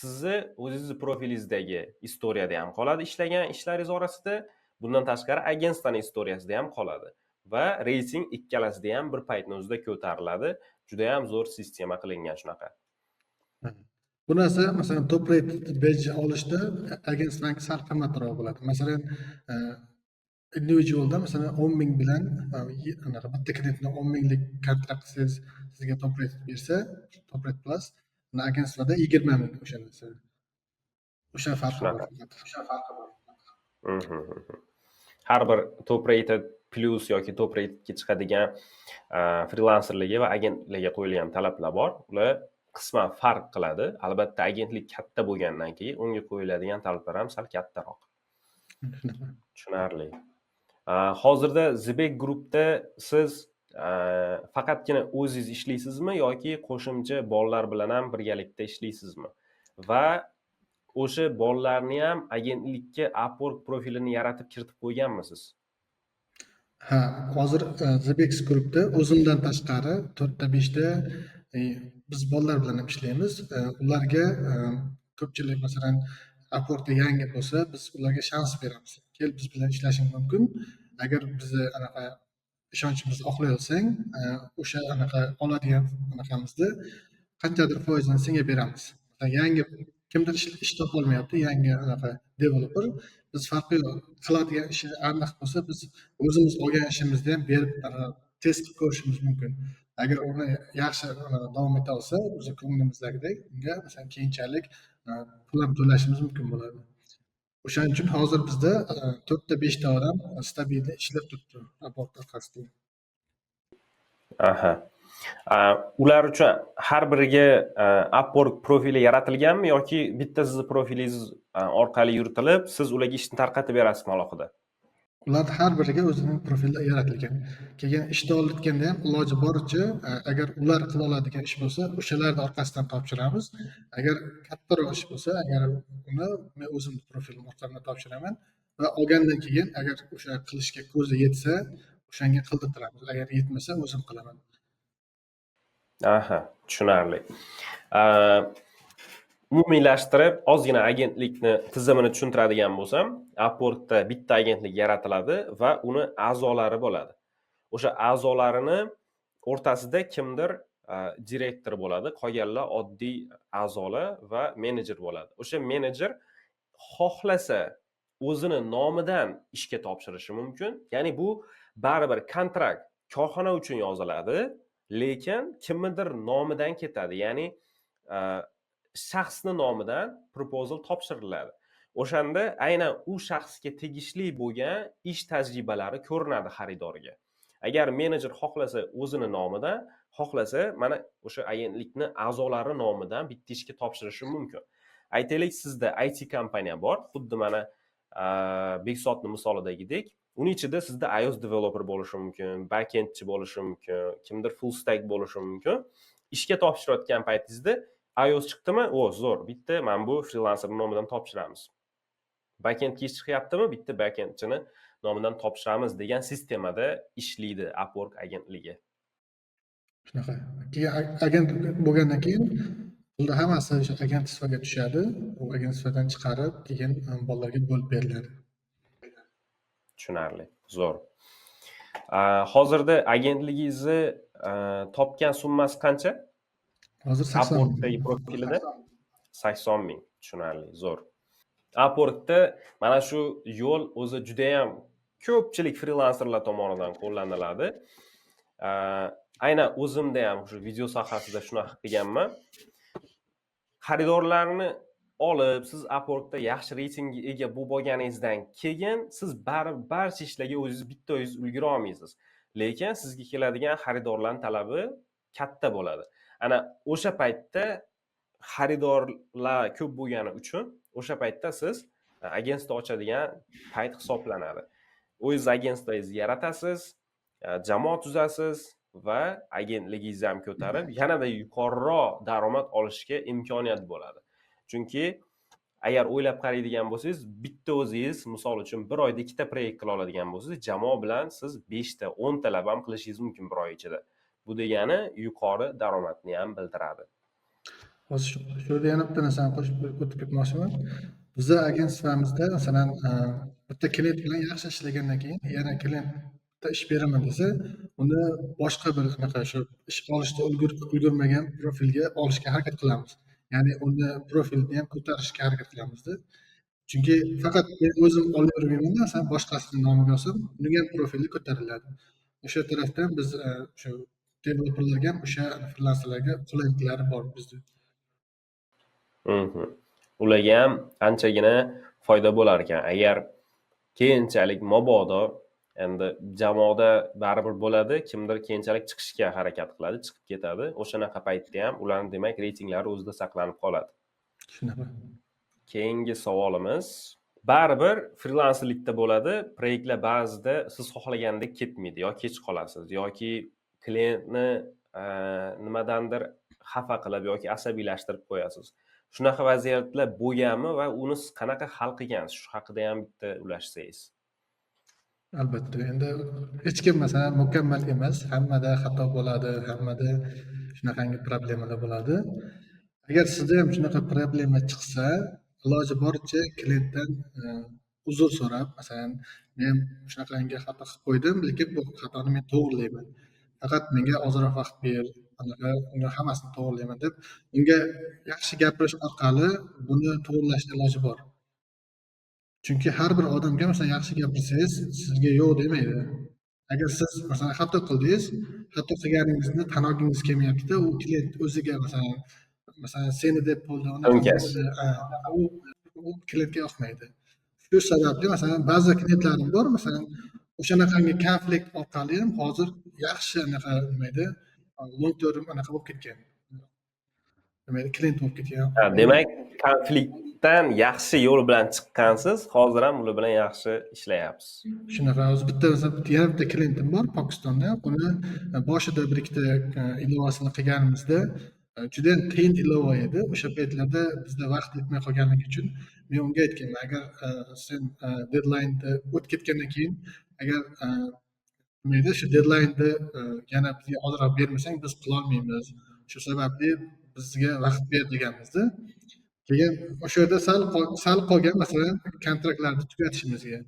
sizni o'zingizni profilingizdagi история da ham qoladi ishlagan ishlaringiz orasida. Bundan tashqari, агентство ni история sida ham qoladi va reyting ikkalasida ham bir paytni o'zida ko'tariladi. Judayam zo'r sistema qilingan shunaqa. Bu narsa, masalan, top rated badge olishda агентство niki sal qimmatroq bo'ladi. Masalan, individualda, masalan, 10 000 bilan anaqa bitta klientni 10 000lik kontrakt qilsangiz, sizga top rated bersa, top rated plus, агентство da 20 000 o'sha narsa. O'sha farqi bor faqat. O'sha farqi bor. Har bir top rated plus yoki top ratedga chiqadigan frilanserlarga va agentlarga qo'yilgan talablar bor. Ular qisman farq qiladi. Albatta, agentlik katta bo'lgandan keyin unga qo'yiladigan talablar ham sal kattaroq. Shunaqa. Tushunarli. Hozirda Zbek Groupda siz faqatgina o'zingiz ishlaysizmi yoki qo'shimcha bolalar bilan ham birgalikda ishlaysizmi? Va o'sha bolalarni ham agentlikka Upwork profilini yaratib kiritib qo'yganmisiz? Ha, hozir Zbex Groupda o'zimdan tashqari to'rtta, beshta biz bolalar bilan ham ishlaymiz. Ularga ko'pchilik, masalan, Upworkda yangi bo'lsa, biz ularga shans beramiz. Kel, biz bilan ishlashing mumkin. Agar bizni anaqa ishonchimizni oqlay olsang, o'sha anaqa oladigan anaqamizni qanchadir foizini senga beramiz. Masalan, yangi kimdir ish topolmayapti, yangi anaqa developer, biz farqi yo'q, qiladigan ishi aniq bo'lsa, biz o'zimiz olgan ishimizni ham berib, test qilib ko'rishimiz mumkin. Agar uni yaxshi davom eta olsa, o'zi ko'nglimizdagidek, unga, masalan, keyinchalik pul ham to'lashimiz mumkin bo'ladi. O'shaning uchun hozir bizda to'rtta, beshta odam стабильный ishlab turibdi Upwork orqasida. Aha. Ular uchun har biriga Upwork profili yaratilganmi yoki bitta sizni profilingiz orqali yuritilib, siz ularga ishni tarqatib berasizmi alohida? Ularni har biriga o'zining profili yaratilgan. Keyin ishni olayotganda ham iloji boricha, agar ular qila oladigan ish bo'lsa, o'shalarni orqasidan topshiramiz. Agar kattaroq ish bo'lsa, agar uni men o'zimni profilim orqali topshiraman va olgandan keyin agar o'sha qilishga ko'zi yetsa, o'shanga qildirtiramiz. Agar yetmasa, o'zim qilaman. Aha, tushunarli. Umumiylashtirib, ozgina agentlikni tizimini tushuntiradigan bo'lsam, Upworkda bitta agentlik yaratiladi va uni a'zolari bo'ladi. O'sha a'zolarini o'rtasida kimdir direktor bo'ladi, qolganlar oddiy a'zolar va menejer bo'ladi. O'sha menejer xohlasa o'zini nomidan ishga topshirishi mumkin. Ya'ni bu baribir kontrakt korxona uchun yoziladi, lekin kimnidir nomidan ketadi. Ya'ni shaxsni nomidan proposal topshiriladi. O'shanda aynan u shaxsga tegishli bo'lgan ish tajribalari ko'rinadi xaridorga. Agar menejer xohlasa o'zini nomidan, xohlasa mana o'sha agentlikni a'zolari nomidan bitta ishga topshirishi mumkin. Aytaylik, sizda IT kompaniya bor, xuddi mana Bekzodni misolidagidek, uni ichida sizda iOS developer bo'lishi mumkin, backendchi bo'lishi mumkin, kimdir full stack bo'lishi mumkin. Ishga topshirayotgan paytingizda iOS chiqdimi? O, zo'r, bitta mana bu frilanser nomidan topshiramiz. Backendga ish chiqyaptimi? Bitta backendchini nomidan topshiramiz degan sistemada ishlaydi Upwork agentligi. Shunaqa. Keyin agent bo'lgandan keyin pulni hammasi o'sha агентство ga tushadi. U агентство dan chiqarib, keyin bolalarga bo'lib beriladi. Tushunarli, zo'r. Hozirda agentligingizni topgan summasi qancha? Hozir 80 ming. Upworkdagi profilida 80 ming. Tushunarli, zo'r. Upworkda mana shu yo'l o'zi judayam ko'pchilik frilanserlar tomonidan qo'llaniladi. Aynan o'zimda ham shu video sohasida shunaqa qilganman. Xaridorlarni olib, siz Upworkda yaxshi reytingga ega bo'lib olganingizdan keyin siz baribir barcha ishlarga o'zingiz bitta o'zingiz ulgura olmaysiz. Lekin sizga keladigan xaridorlarning talabi katta bo'ladi. Ana o'sha paytda xaridorlar ko'p bo'lgani uchun o'sha paytda siz агентство ochadigan payt hisoblanadi. O'zingiz агентство ngizni yaratasiz, jamoa tuzasiz va agentligingizni ham ko'tarib, yanada yuqoriroq daromad olishga imkoniyat bo'ladi. Chunki agar o'ylab qaraydigan bo'lsangiz, bitta o'zingiz misol uchun bir oyda ikkita proyekt qila oladigan bo'lsangiz, jamoa bilan siz 5 ta, 10 talab ham qilishingiz mumkin bir oy ichida. Bu degani yuqori daromadni ham bildiradi. Hozir shu yerda yana bitta narsani qo'shib o'tib ketmoqchiman. Biza агентство mizda, masalan, bitta klient bilan yaxshi ishlagandan keyin yana klient bitta ish beraman desa, uni boshqa bir anaqa shu ish olishda ulgurmagan profilga olishga harakat qilamiz. Ya'ni uni profilini ham ko'tarishga harakat qilamizda. Chunki faqat men o'zim olavermaymanda, masalan, boshqasini nomiga olsam, uning ham profili ko'tariladi. O'sha tarafdan biz shu developerlarga ham, o'sha frilanserlarga qulayliklari bor bizda. Ularga ham anchagina foyda bo'lar ekan. Agar keyinchalik mabodo endi jamoada baribir bo'ladi, kimdir keyinchalik chiqishga harakat qiladi, chiqib ketadi. O'shanaqa paytda ham ularning, demak, reytinglari o'zida saqlanib qoladi. Shunaqa. Keyingi savolimiz: baribir frilanserlikda bo'ladi, proyektlar ba'zida siz xohlagandek ketmaydi, yo kech qolasiz, yoki klientni nimadandir xafa qilib yoki asabiylashtirib qo'yasiz. Shunaqa vaziyatlar bo'lganmi va uni siz qanaqa hal qilgansiz? Shu haqida ham bitta ulashsangiz. Albatta, endi hech kim, masalan, mukammal emas. Hammada xato bo'ladi, hammada shunaqangi problemalar bo'ladi. Agar sizda ham shunaqa problema chiqsa, iloji boricha klientdan uzr so'rab, masalan, men shunaqangi xato qilib qo'ydim, lekin bu xatoni men to'g'rilayman. Faqat menga ozroq vaqt ber, anaqa uni hammasini to'g'rilayman deb unga yaxshi gapirish orqali buni to'g'irlashni iloji bor. Chunki har bir odamga, masalan, yaxshi gapirsangiz, sizga yo'q demaydi. Agar siz, masalan, xato qildingiz, xato qilganingizni tan olgingiz kelmayapti-da, u klient o'ziga, masalan, seni deb bo'ldi, unaqa O'nkasi. bo'ldi, u klientga yoqmaydi. Shu sababli, masalan, ba'zi klientlarim bor, masalan, o'shanaqangi konflikt orqali ham hozir yaxshi anaqa nima edi, long term anaqa bo'lib ketgan. Nima edi, klient bo'lib ketgan. Ha, demak, konflikt Klientdan yaxshi yo'l bilan chiqqansiz, hozir ham ular bilan yaxshi ishlayapsiz. Shunaqa. Hozir bitta, yana bitta klientim bor Pokistonda. Uni boshida bir ikkita ilovasini qilganimizda judayam qiyin ilova edi. O'sha paytlarda bizda vaqt yetmay qolganligi uchun men unga aytganman, agar sen deadlineni o'tib ketgandan keyin, agar nima edi, shu deadlineni yana bizga ozroq bermasang, biz qilolmaymiz, shu sababli bizga vaqt ber deganmizda. Keyin o'sha yerda sal qolgan, masalan, kontraktlarni tugatishimizga.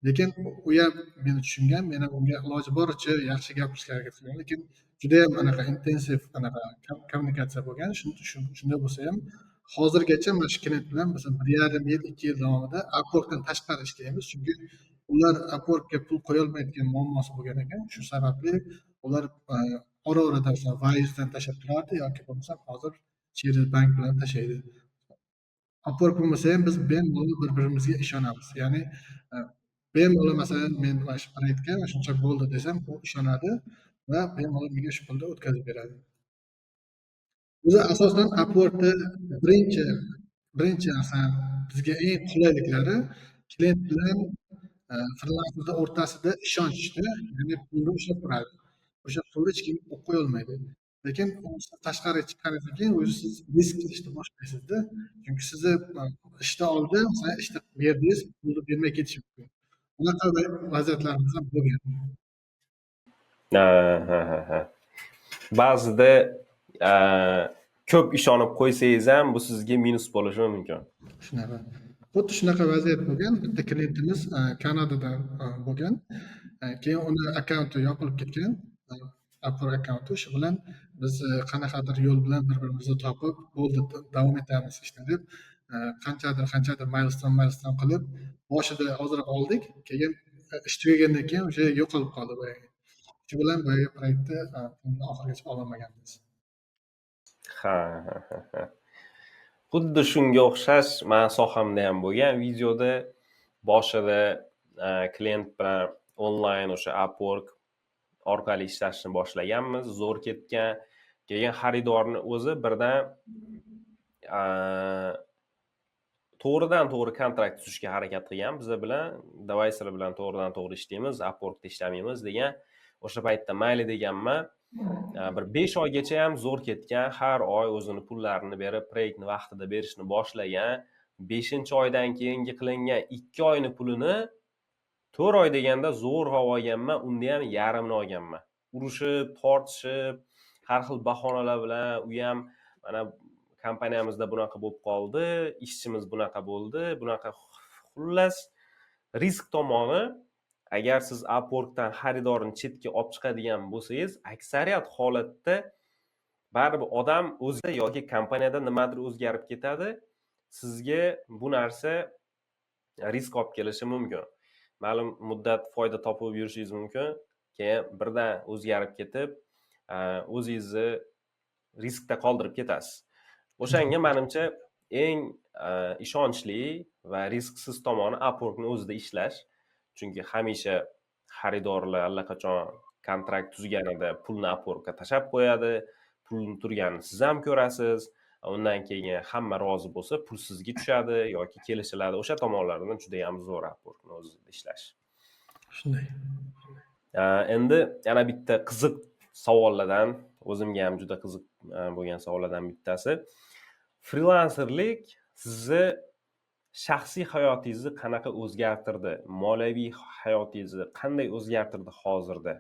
Lekin u ham meni tushungan, men ham unga iloji boricha yaxshi gapirishga harakat qilgan, lekin judayam anaqa intensiv anaqa kommunikatsiya bo'lgan. Shunday bo'lsa ham hozirgacha mana shu klient bilan biz 1,5 yil, 2 yil davomida Upworkdan tashqari ishlaymiz, chunki ular Upworkga pul qo'yolmaydigan muammosi bo'lgan ekan. Shu sababli ular ora orada masalan Wisedan tashlab turardi yoki bo'lmasam hozir через bank bilan tashlaydi. Upwork bo'lmasa ham biz bemalol bir birimizga ishonamiz, ya'ni bemalol, masalan, men mana shu proyektga mana shuncha bo'ldi desam, u ishonadi va bemalol menga shu pulni o'tkazib beradi. O'zi asosan Upworkda birinchi masalan bizga eng qulayliklari klient bilan frilanserni o'rtasida ishonchda, ya'ni pulni ushlab turadi. O'sha pulni hech kim olib qo'yolmaydi. Lekin siz tashqariga chiqqaningizdan keyin o'zi siz risk qilishni boshlaysizda, chunki sizni ishdan oldin, masalan, ishni berdingiz, pulni bermay ketishi mumkin. Unaqa vaziyatlarimiz ham bo'lgan. Ha. Ba'zida ko'p ishonib qo'ysangiz ham bu sizga minus bo'lishi mumkin. Shunaqa, xuddi shunaqa vaziyat bo'lgan. Bitta klientimiz Kanadadan bo'lgan. Keyin uni akkaunti yopilib ketgan, Upwork akkaunti. Shu bilan biz qanaqadir yo'l bilan bir birimizni topib, bo'ldi, davom etamiz ishni deb, qanchadir milestone qilib, boshida ozroq oldik, keyin ish tugagandan keyin o'sha yo'qolib qoldi boyagi. Shu bilan boyagi proyektni pulni oxirigacha ololmaganmiz. Ha. Xuddi shunga o'xshash mani sohamda ham bo'lgan. Videoda boshida klient bilan onlayn o'sha Upwork orqali ishlashni boshlaganmiz, zo'r ketgan. Keyin xaridorni o'zi birdan to'g'ridan to'g'ri kontrakt tuzishga harakat qilgan biza bilan. Давай, sizlar bilan to'g'ridan to'g'ri ishlaymiz, Upworkda ishlamaymiz degan. O'sha paytda mayli deganman. Bir 5 oygacha ham zo'r ketgan, har oy o'zini pullarini berib, proyektni vaqtida berishni boshlagan. Beshinchi oydan keyingi qilingan 2 oyni pulini 4 oy deganda zo'rg'a olganman, unda ham yarmini olganman, urushib, tortishib, har xil bahonalar bilan. U ham mana kompaniyamizda bunaqa bo'lib qoldi, ishchimiz bunaqa bo'ldi, bunaqa. Xullas, risk tomoni, agar siz Upworkdan xaridorni chetga olib chiqadigan bo'lsangiz, aksariyat holatda baribir odam o'zida yoki kompaniyada nimadir o'zgarib ketadi, sizga bu narsa risk olib kelishi mumkin. Ma'lum muddat foyda topib yurishingiz mumkin, keyin birdan o'zgarib ketib, o'zingizni riskda qoldirib ketasiz. O'shanga manimcha eng ishonchli va risksiz tomoni Upworkni o'zida ishlash, chunki hamisha xaridorlar allaqachon kontrakt tuzganida pulni Upworkka tashlab qo'yadi, pulni turganini siz ham ko'rasiz. Undan keyin hamma rozi bo'lsa, pul sizga tushadi yoki kelishiladi. O'sha tomonlaridan judayam zo'r Upworkni o'zida ishlash. Shunday. Endi yana bitta qiziq savollardan, o'zimga ham juda qiziq bo'lgan savollardan bittasi: frilanserlik sizni shaxsiy hayotingizni qanaqa o'zgartirdi, moliyaviy hayotingizni qanday o'zgartirdi? Hozirda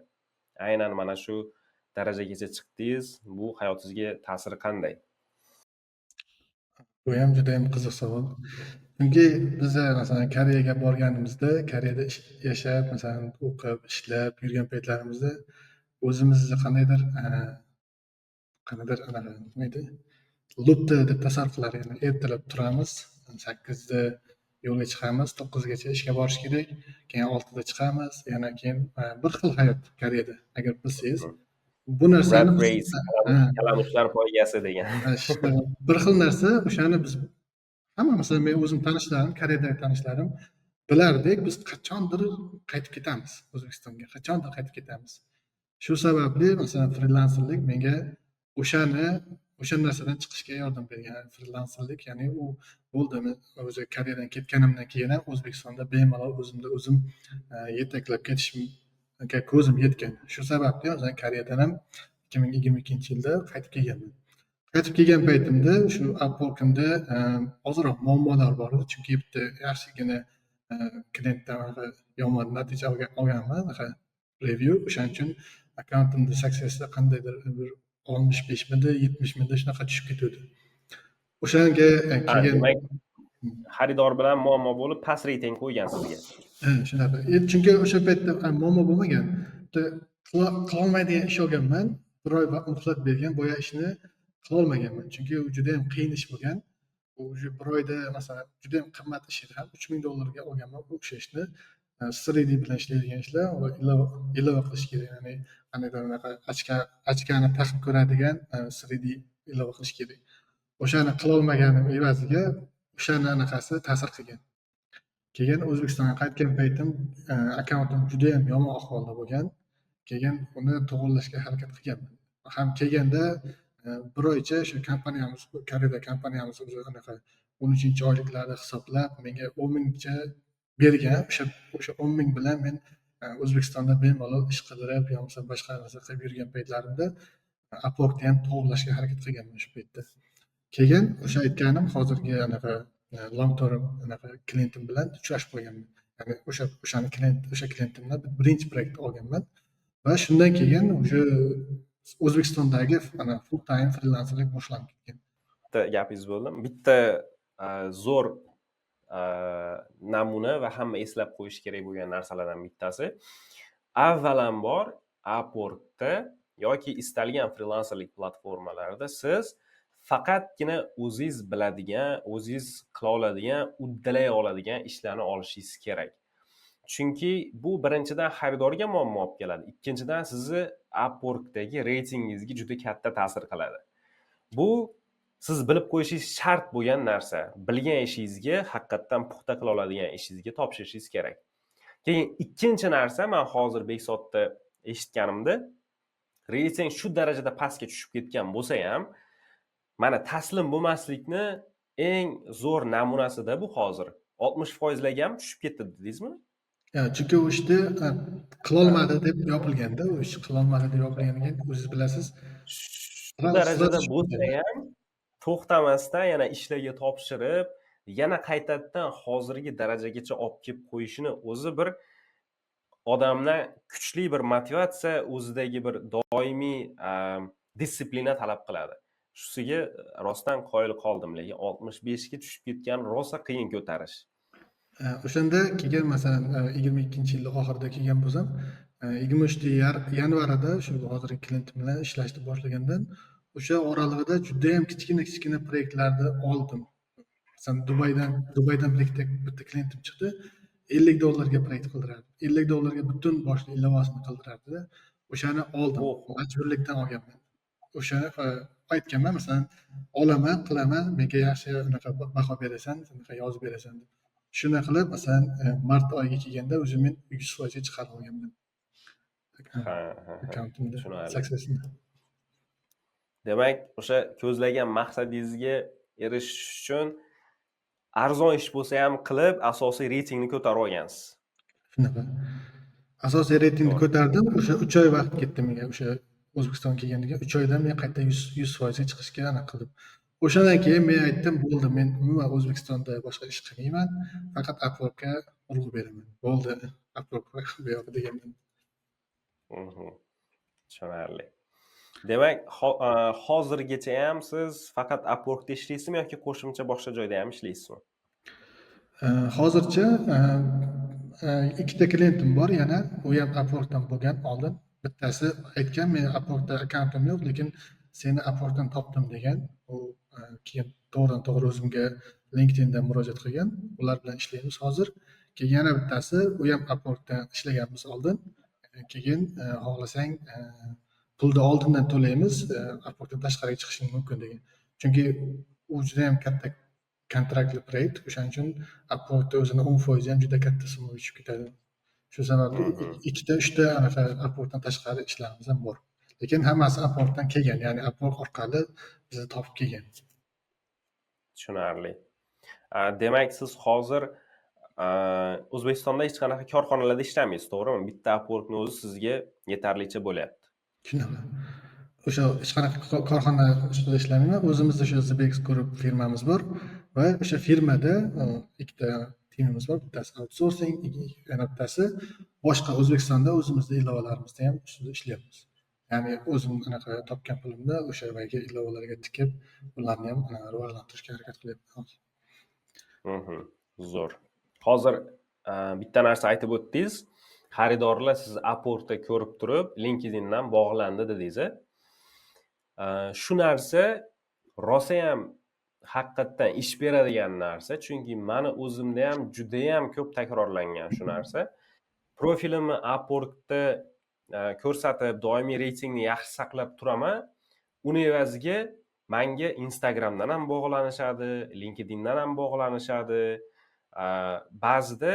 aynan mana shu darajagacha chiqdingiz, bu hayotingizga ta'siri qanday? Bu ham judayam qiziq savol, chunki biza, masalan, Koreyaga borganimizda, Koreyada yashab, masalan, o'qib, ishlab yurgan paytlarimizda o'zimizni qandaydir anaqa, nima edi, loopda deb tasavvur qilar. Ya'ni ertalab turamiz, 8da yo'lga chiqamiz, 9gacha ishga borish kerak, keyin 6da chiqamiz, yana keyin bir xil hayot Koreyada, agar bilsangiz bu narsani. Rat race, kalamushlar poygasi degan. Bir xil narsa. O'shani biz hamma, masalan, men o'zim tanishlarim, Koreyadagi tanishlarim bilardik, biz qachondir qaytib ketamiz O'zbekistonga, qachondir qaytib ketamiz. Shu sababli, masalan, frilanserlik menga o'shani, o'sha narsadan chiqishga yordam bergan. Frilanserlik, ya'ni u Bo'ldi, men o'zi Koreyadan ketganimdan keyin ham O'zbekistonda bemalol o'zimni o'zim yetaklab ketishimga ko'zim yetgan. Shu sababli o'zim Koreyadan ham 2022-yilda qaytib kelganman. Qaytib kelgan paytimda shu Upwork'imda ozroq muammolar bor edi, chunki bitta yaxshigina klientdan anaqa yomon natija olganman, anaqa review. O'shaning uchun akkauntimda successda qandaydir bir 65 midi, 70 midi, shunaqa tushib ketuvdi. O'shanga Ha, keyin demak, xaridor bilan muammo bo'lib, past reyting qo'ygan sizga. Ha, shunaqa. Chunki o'sha paytda muammo bo'lmagan. Bitta qilolmaydigan ish olganman. Bir oy vaqt muhlat bergan, boya ishni qilolmaganman. Chunki u judayam qiyin ish bo'lgan. U уже bir oyda, masalan, judayam qimmat ish edi ham, 3000 dollarga olganman o'sha ishni. 3D bilan ishlaydigan ishlar va ilova qilish kerak, ya'ni qandaydir anaqa очка ni taqib ko'radigan 3D ilova qilish kerak. O'shani qilolmaganim evaziga o'shani anaqasi ta'sir qilgan. Keyin O'zbekistonga qaytgan paytim akkauntim judayam yomon ahvolda bo'lgan. Keyin uni to'g'irlashga harakat qilganman. Ham kelganda bir oycha shu kompaniyamiz, Koreyada kompaniyamiz o'zi anaqa 13-oyliklarni hisoblab menga 10 mingcha bergan. O'sha 10 ming bilan men O'zbekistonda bemalol ish qidirib yo bo'lmasa boshqa narsa qilib yurgan paytlarimda Upworkni ham to'g'irlashga harakat qilganman o'sha paytda. Keyin o'sha aytganim hozirgi anaqa long term anaqa klientim bilan uchrashib qolganman. Ya'ni o'shani klient, o'sha klientimdan birinchi proyektni olganman va shundan keyin уже O'zbekistondagi ana full time frilanserlik boshlanib ketgan. Bitta gapingizni bo'ldim. Bitta zo'r namuna va hamma eslab qo'yishi kerak bo'lgan narsalardan bittasi. Avvalambor, Upworkda yoki istalgan frilanserlik platformalarida siz faqatgina o'zingiz biladigan, o'zingiz qila oladigan, uddalay oladigan ishlarni olishingiz kerak. Chunki bu birinchidan xaridorga muammo olib keladi, ikkinchidan sizni Upworkdagi reytingingizga juda katta ta'sir qiladi. Bu siz bilib qo'yishingiz shart bo'lgan narsa. Bilgan ishingizga, haqiqatdan puxta qila oladigan ishingizga topshirishingiz kerak. Keyin ikkinchi narsa, man hozir Bekzodda eshitganimda, reyting shu darajada pastga tushib ketgan bo'lsa ham, mana taslim bo'lmaslikni eng zo'r namunasida bu. Hozir 60 foizlarga ham tushib ketdi dedingizmi? Ya, chunki u ishni qilolmadi deb yopilganda, u ish qilolmadi deb yopilgandan keyin, o'zingiz bilasiz, Shu darajada bo'lsa ham to'xtamasdan yana ishlarga topshirib, yana qaytadan hozirgi darajagacha olib kelib qo'yishini o'zi bir odamdan kuchli bir motivatsiya, o'zidagi bir doimiy дисциплина talab qiladi. Shusiga rostdan qoyil qoldim, lekin 65ga tushib ketgan rosa qiyin ko'tarish. O'shanda kelgan, masalan, 22-yilni oxirida kelgan bo'lsam, 23 yanvarida shu hozirgi klientim bilan ishlashni boshlagandan o'sha oralig'ida judayam kichkina kichkina proyektlarni oldim. Masalan, Dubaydan bir ikkita, bitta klientim chiqdi, 50 dollarga proyekt qildirardi. 50 dollarga butun boshli ilovasini qildirardida. O'shani oldim, majburlikdan olganman. O'shani aytganman, masalan, olaman, qilaman, menga yaxshi unaqa baho berasan, unaqa yozib berasan deb. Shunday qilib, masalan, mart oyiga kelganda уже men 100 foizga chiqarib olganman Ha, ha, ha. akkauntimda Tushunarli. successni. Demak, o'sha ko'zlagan maqsadingizga erishish uchun arzon ish bo'lsa ham qilib, asosiy reytingni ko'tarib olgansiz. Shunaqa. Asosiy reytingni ko'tardim. O'sha 3 oy vaqt ketdi menga, o'sha O'zbekistonga kelgandan keyin 3 oyda men qayta 100 foizga chiqishga anaqa qildim. O'shandan keyin men aytdim, bo'ldi, men umuman O'zbekistonda boshqa ish qilmayman, faqat Upworkka urg'u beraman. Bo'ldi, Upwork bu yoqqa deganman. Tushunarli. Demak, hozirgacha ham siz faqat Upworkda ishlaysizmi yoki qo'shimcha boshqa joyda ham ishlaysizmi? Hozircha ikkita klientim bor yana, u ham Upworkdan bo'lgan oldin. Bittasi aytgan, men Upworkda akkauntim yo'q, lekin seni Upworkdan topdim degan. U keyin to'g'ridan to'g'ri o'zimga LinkedIndan murojaat qilgan. Ular bilan ishlaymiz hozir. Keyin yana bittasi, u ham Upworkda ishlaganmiz oldin. Keyin xohlasang, pulni oldindan to'laymiz, Upworkdan tashqariga chiqishing mumkin degan. Chunki u judayam katta kontraktli proyekt, o'shaning uchun Upworkda o'zini 10 foizi ham juda katta summaga tushib ketadi. Shu sababli ikkita, uchta anaqa Upworkdan tashqari ishlarimiz ham bor. Lekin hammasi Upworkdan kelgan, ya'ni Upwork orqali bizni topib kelgan. Tushunarli. Demak, siz hozir O'zbekistonda hech qanaqa korxonalarda ishlamaysiz, to'g'rimi? Bitta Upworkni o'zi sizga yetarlicha bo'lyapti. Shunaqa. O'sha hech qanaqa korxona ustida ishlamayman. O'zimizda o'sha The Bex Group firmamiz bor va o'sha firmada ikkita teamimiz bor. Bittasi outsourcing, yana bittasi boshqa O'zbekistonda o'zimizni ilovalarimizda ham ustida ishlayapmiz. Ya'ni o'zim anaqa topgan pulimni o'sha boyagi ilovalarga tikib, ularni ham rivojlantirishga harakat qilyapman hozir. Zo'r. Hozir bitta narsa aytib o'tdingiz. Xaridorlar sizni Upworkda ko'rib turib, LinkedIndan bog'landi dedingiz, a? Shu narsa rosayam haqiqatdan ish beradigan narsa, chunki mani o'zimda ham judayam ko'p takrorlangan shu narsa. Profilimni Upworkda ko'rsatib, doimiy reytingni yaxshi saqlab turaman. Uni evaziga manga Instagramdan ham bog'lanishadi, LinkedIndan ham bog'lanishadi. Ba'zida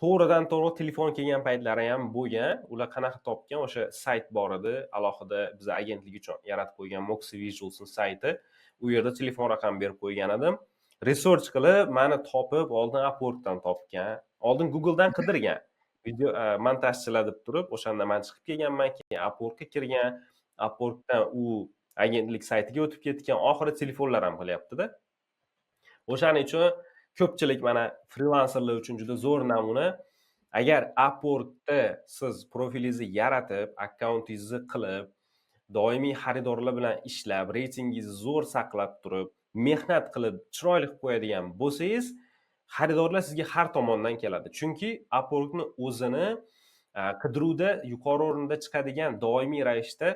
to'g'ridan to'g'ri telefon kelgan paytlari ham bo'lgan. Ular qanaqa topgan? O'sha sayt bor edi, alohida biza agentlik uchun yaratib qo'ygan Moxie Visuals'ning sayti. U yerda telefon raqami berib qo'ygan edim. Research qilib, mani topib, oldin Upworkdan topgan, oldin Google'dan qidirgan. Video montajchilar deb turib, o'shanda man chiqib kelganman, keyin Upworkka kirgan, Upworkdan u agentlik saytiga o'tib ketgan, oxiri telefonlar ham qilyapti-da. O'shaning uchun ko'pchilik, mana, frilanserlar uchun juda zo'r namuna. Agar Upworkda siz profilingizni yaratib, akkauntingizni qilib, doimiy xaridorlar bilan ishlab, reytingingizni zo'r saqlab turib, mehnat qilib, chiroyli qilib qo'yadigan bo'lsangiz, xaridorlar sizga har tomondan keladi. Chunki Upworkni o'zini qidiruvda yuqori o'rinda chiqadigan doimiy ravishda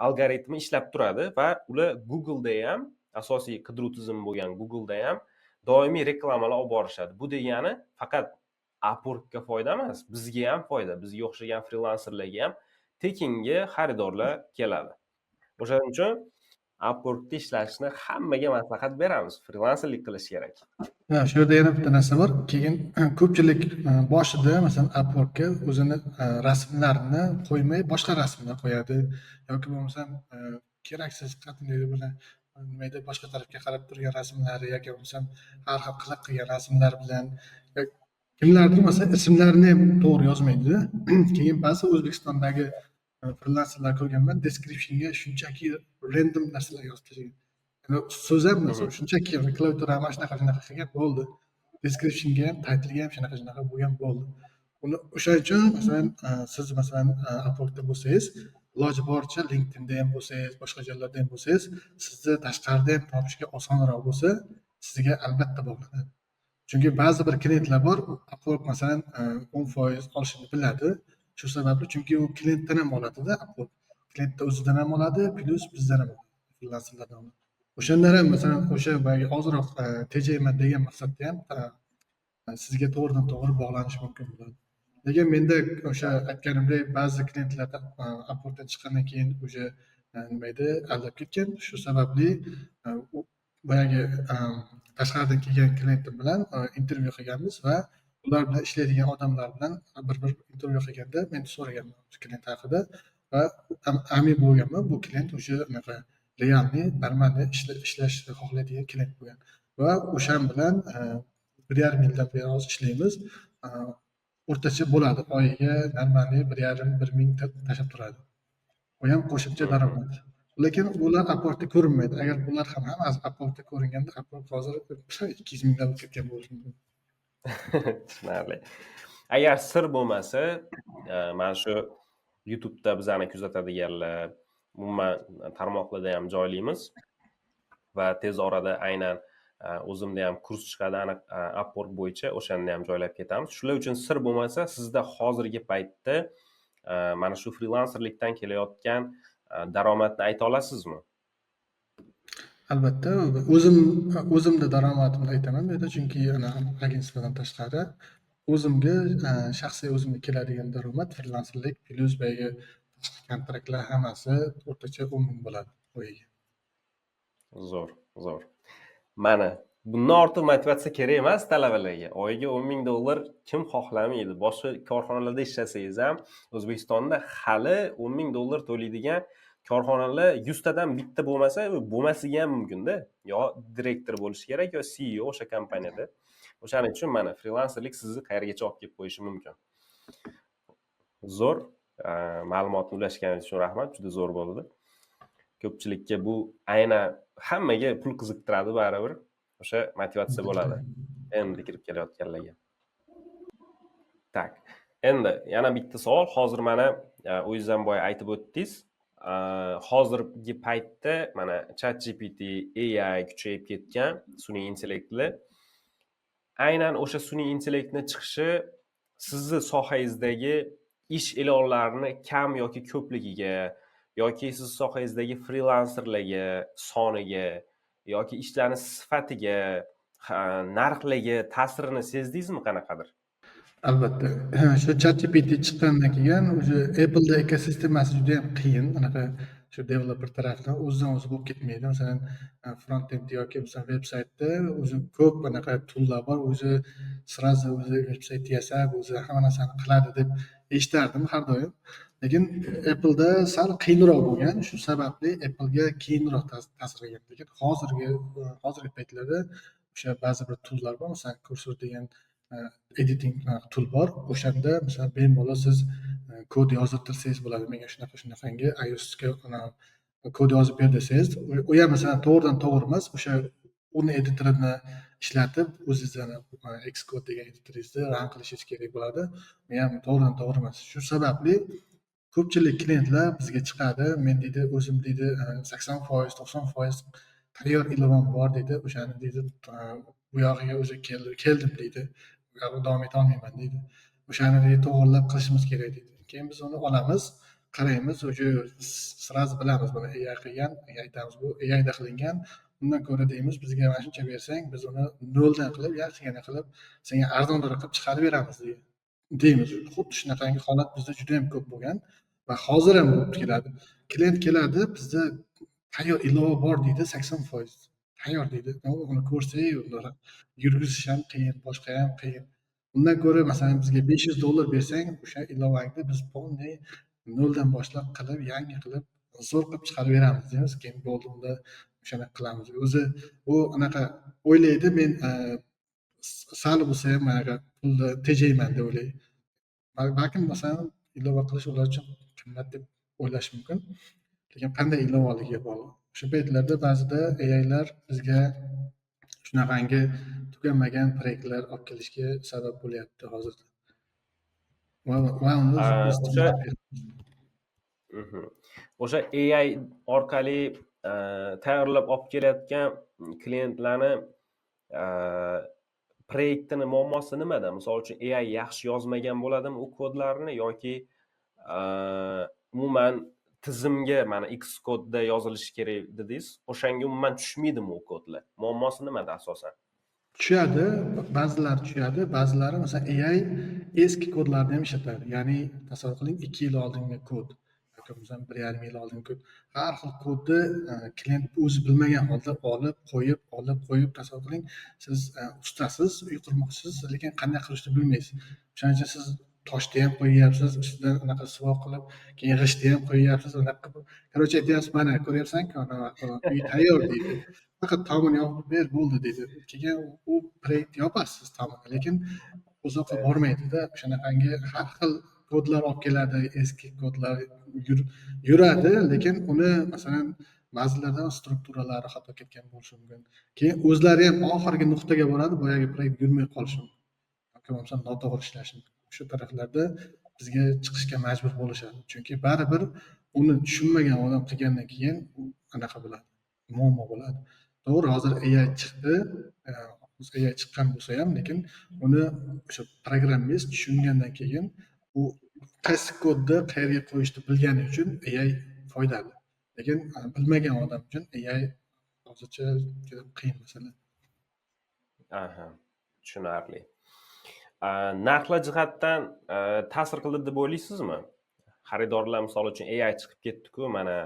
algoritmi ishlab turadi va ular Google'da ham, asosiy qidiruv tizimi bo'lgan Google'da ham doimiy reklamalar olib borishadi. Bu degani faqat Upworkka foyda emas, bizga ham foyda. Bizga o'xshagan frilanserlarga ham tekinga xaridorlar keladi. O'shaning uchun Upworkda ishlashni hammaga maslahat beramiz. Frilanserlik qilish kerak. Ha, shu yerda yana bitta narsa bor. Keyin ko'pchilik boshida, masalan, Upworkka o'zini rasmlarini qo'ymay, boshqa rasmlar qo'yadi yoki bo'lmasam keraksiz qandaydir bir nima edi, boshqa tarafga qarab turgan rasmlari yoki bo'lmasam har xil qiliq qilgan rasmlar bilan, kimlardir, masalan, ismlarini ham to'g'ri yozmaydida. Keyin ba'zi O'zbekistondagi frilanserlar ko'rganman, descriptionga shunchaki random narsalar yozib tashlagan. Yani so'z ham, masalan, shunchaki klaviatura mana shunaqa shunaqa qilgan, bo'ldi. Descriptionga ham, titlega ham shunaqa shunaqa bo'lgan, bo'ldi. Uni o'shaning uchun, masalan, siz, masalan, Upworkda bo'lsangiz, iloji boricha LinkedInda ham bo'lsangiz, boshqa joylarda ham bo'lsangiz, sizni tashqarida ham topishga osonroq bo'lsa, sizga albatta bog'lanadi. Chunki ba'zi bir klientlar bor, Upwork, masalan, 10% olishini biladi. Shu sababli, chunki u klientdan ham oladida, Upwork. Klientni o'zidan ham oladi, plyus bizdan ham oladi, frilanserlardan oladi. O'shandan ham, masalan, o'sha boyagi ozroq tejayman degan maqsadda ham sizga to'g'ridan to'g'ri bog'lanish mumkin bo'ladi. Lekin menda o'sha aytganimdek, ba'zi klientlar Upworkdan chiqqandan keyin уже nima edi, aldab ketgan. Shu sababli u boyagi tashqaridan kelgan klientim bilan intervyu qilganmiz va ular bilan ishlaydigan odamlar bilan bir-bir intervyu qilganda men so'raganman o'sha klient haqida va amin bo'lganman, bu klient o'sha anaqa реальный, нормальный ishlashni xohlaydigan klient bo'lgan va o'shan bilan 1,5 yildan beri hozir ishlaymiz. O'rtacha bo'ladi, oyiga нормальный 1,5, 1000 tashlab turadi. U ham qo'shimcha daromad. Lekin bular Upworkda ko'rinmaydi. Agar bular ham hammasi Upworkda ko'ringanda, Upwork hozir 200 minglab bo'lib ketgan bo'lishi mumkin. Tushunarli. Agar sir bo'lmasa, mana shu YouTube'da bizani kuzatadiganlar, umuman tarmoqlarda ham joylaymiz va tez orada aynan o'zimda ham kurs chiqadi aniq Upwork bo'yicha, o'shanda ham joylab ketamiz. Shular uchun sir bo'lmasa, sizda hozirgi paytda mana shu frilanserlikdan kelayotgan daromadni ayta olasizmi? Albatta, o'zim o'zimni daromadimni aytaman bu yerda, chunki ana agentstvodan tashqari o'zimga, shaxsiy o'zimga keladigan daromad frilanserlik plyus boyagi tashqi kontraktlar hammasi o'rtacha 10 000 bo'ladi oyiga. Zo'r, zo'r. Mana bundan ortiq motivatsiya kerak emas talabalarga. Oyiga 10 000 dollar kim xohlamaydi? Boshqa korxonalarda ishlasangiz ham, O'zbekistonda hali 10 000 dollar to'laydigan Korxonalar 100 tadan bitta bo'lmasa, u bo'lmasligi ham mumkinda. Yo direktor bo'lishi kerak, yo CEO o'sha kompaniyada. O'shaning uchun mana frilanserlik sizni qayergacha olib kelib qo'yishi mumkin. Zo'r, ma'lumotni ulashganingiz uchun rahmat, juda zo'r bo'ldi. Ko'pchilikka bu, aynan hammaga pul qiziqtiradi baribir, o'sha motivatsiya bo'ladi endi kirib kelayotganlarga. Так, endi yana bitta savol. Hozir mana o'zingiz ham boya aytib o'tdingiz, hozirgi paytda mana ChatGPT, AI kuchayib ketgan, sun'iy intellektli. Aynan o'sha sun'iy intellektni chiqishi sizni sohangizdagi ish e'lonlarini kam yoki ko'pligiga yoki siz sohangizdagi frilanserlarga soniga yoki ishlarni sifatiga, narxlarga ta'sirini sezdingizmi qanaqadir? Albatta. Shu ChatGPT chiqqandan keyin уже Apple'da ekosistemasi judayam qiyin. Anaqa shu developer tarafdan o'zidan o'zi bo'lib ketmaydi. Masalan, front end yoki masalan veb saytda o'zi ko'p anaqa toollar bor. O'zi сразу o'zi veb sayt yasab, o'zi hamma narsani qiladi deb eshitardim har doim. Lekin Apple'da sal qiyinroq bo'lgan. Shu sababli Apple'ga keyinroq ta'sir qilgan. Lekin hozirgi paytlarda o'sha ba'zi bir toollar bor. Masalan, Cursor degan editing tool bor. O'shanda masalan bemalol siz kod yozdirtirsangiz bo'ladi. Menga shunaqa shunaqangi iOSga kod yozib ber desangiz, u ham masalan to'g'ridan to'g'ri emas, o'sha uni editorini ishlatib, o'zingizni Xcode degan editoringizni run qilishingiz kerak bo'ladi. U ham to'g'ridan to'g'ri emas. Shu sababli ko'pchilik klientlar bizga chiqadi. Men, deydi, o'zim, deydi, 80%, 90% tayyor ilovam bor, deydi. O'shani, deydi, bu yog'iga o'zi keldim, deydi. Bu yog'iga davom etolmayman, deydi. O'shani, deydi, to'g'irlab qilishimiz kerak, deydi. Keyin biz uni olamiz, qaraymiz, уже сразу bilamiz, buni AI qilgan, aytamiz, bu AIda qilingan. Undan ko'ra, deymiz, bizga mana shuncha bersang, biz uni noldan qilib, yaxshigina qilib, senga arzonroq qilib chiqarib beramiz, deymiz. Xuddi shunaqangi holat bizda judayam ko'p bo'lgan va hozir ham bo'lib keladi. Klient keladi, bizda tayyor ilova bor, deydi, 80% tayyor, deydi. Uni ko'rsak, yurgizish ham qiyin, boshqa ham qiyin. Undan ko'ra, masalan, bizga 500 dollar bersang, o'sha ilovangni biz полный noldan boshlab qilib, yangi qilib, zo'r qilib chiqarib beramiz, deymiz. Keyin bo'ldi, unda o'shanaqa qilamiz. O'zi u anaqa o'ylaydi, men sal bo'lsa ham anaqa pulni tejayman deb o'ylaydi. Balkim, masalan, ilova qilish ular uchun qimmat deb o'ylashi mumkin. Lekin qanday ilovaligiga bog'liq. O'sha paytlarda ba'zida AIlar bizga shunaqangi tuganmagan proyektlar olib kelishga sabab bo'lyapti hozirda. Va uni biz O'sha AI orqali tayyorlab olib kelayotgan klientlarni proyektini muammosi nimada? Misol uchun, AI yaxshi yozmagan bo'ladimi u kodlarni yoki umuman tizimga, mana, Xcodeda yozilishi kerak dedingiz, o'shanga umuman tushmaydimi u kodlar? Muammosi nimada asosan? Tushadi, ba'zilari tushadi, ba'zilari, masalan, AI eski kodlarni ham ishlatadi. Ya'ni tasavvur qiling, 2 yil oldingi kod yoki bo'lmasam 1,5 yil oldingi kod. Har xil kodni klient o'zi bilmagan holda olib, qo'yib, olib, qo'yib, tasavvur qiling, siz ustasiz, uy qurmoqchisiz, lekin qanday qilishni bilmaysiz. O'shaning uchun siz toshni ham qo'yyapsiz, ustidan unaqa suvoq qilib, keyin g'ishtni ham qo'yyapsiz, unaqa qilib. Короче, aytyapsiz, mana ko'ryapsan-ku, uy tayyor, deydi. Faqat tomini yopib ber, bo'ldi, deydi. Keyin u proyektni yopasiz tomini, lekin uzoqqa bormaydida. O'shanaqangi har xil kodlar olib keladi, eski kodlar yuradi, lekin uni, masalan, ba'zilardan strukturalari xato ketgan bo'lishi mumkin. Keyin o'zlari ham oxirgi nuqtaga boradi, boyagi proyekt yurmay qolishi mumkin yoki bo'lmasam noto'g'ri ishlashi mumkin. Shu taraflarda bizga chiqishga majbur bo'lishadi. Chunki baribir uni tushunmagan odam qilgandan keyin u anaqa bo'ladi, muammo bo'ladi. To'g'ri, hozir AI chiqdi, AI chiqqan bo'lsa ham, lekin uni o'sha programmist tushungandan keyin u qaysi kodni qayerga qo'yishni bilgani uchun AI foydali. Lekin bilmagan odam uchun AI hozircha juda qiyin masala. Aha, tushunarli. Narxlar jihatdan ta'sir qildi deb o'ylaysizmi? Xaridorlar, misol uchun, AI chiqib ketdi-ku, mana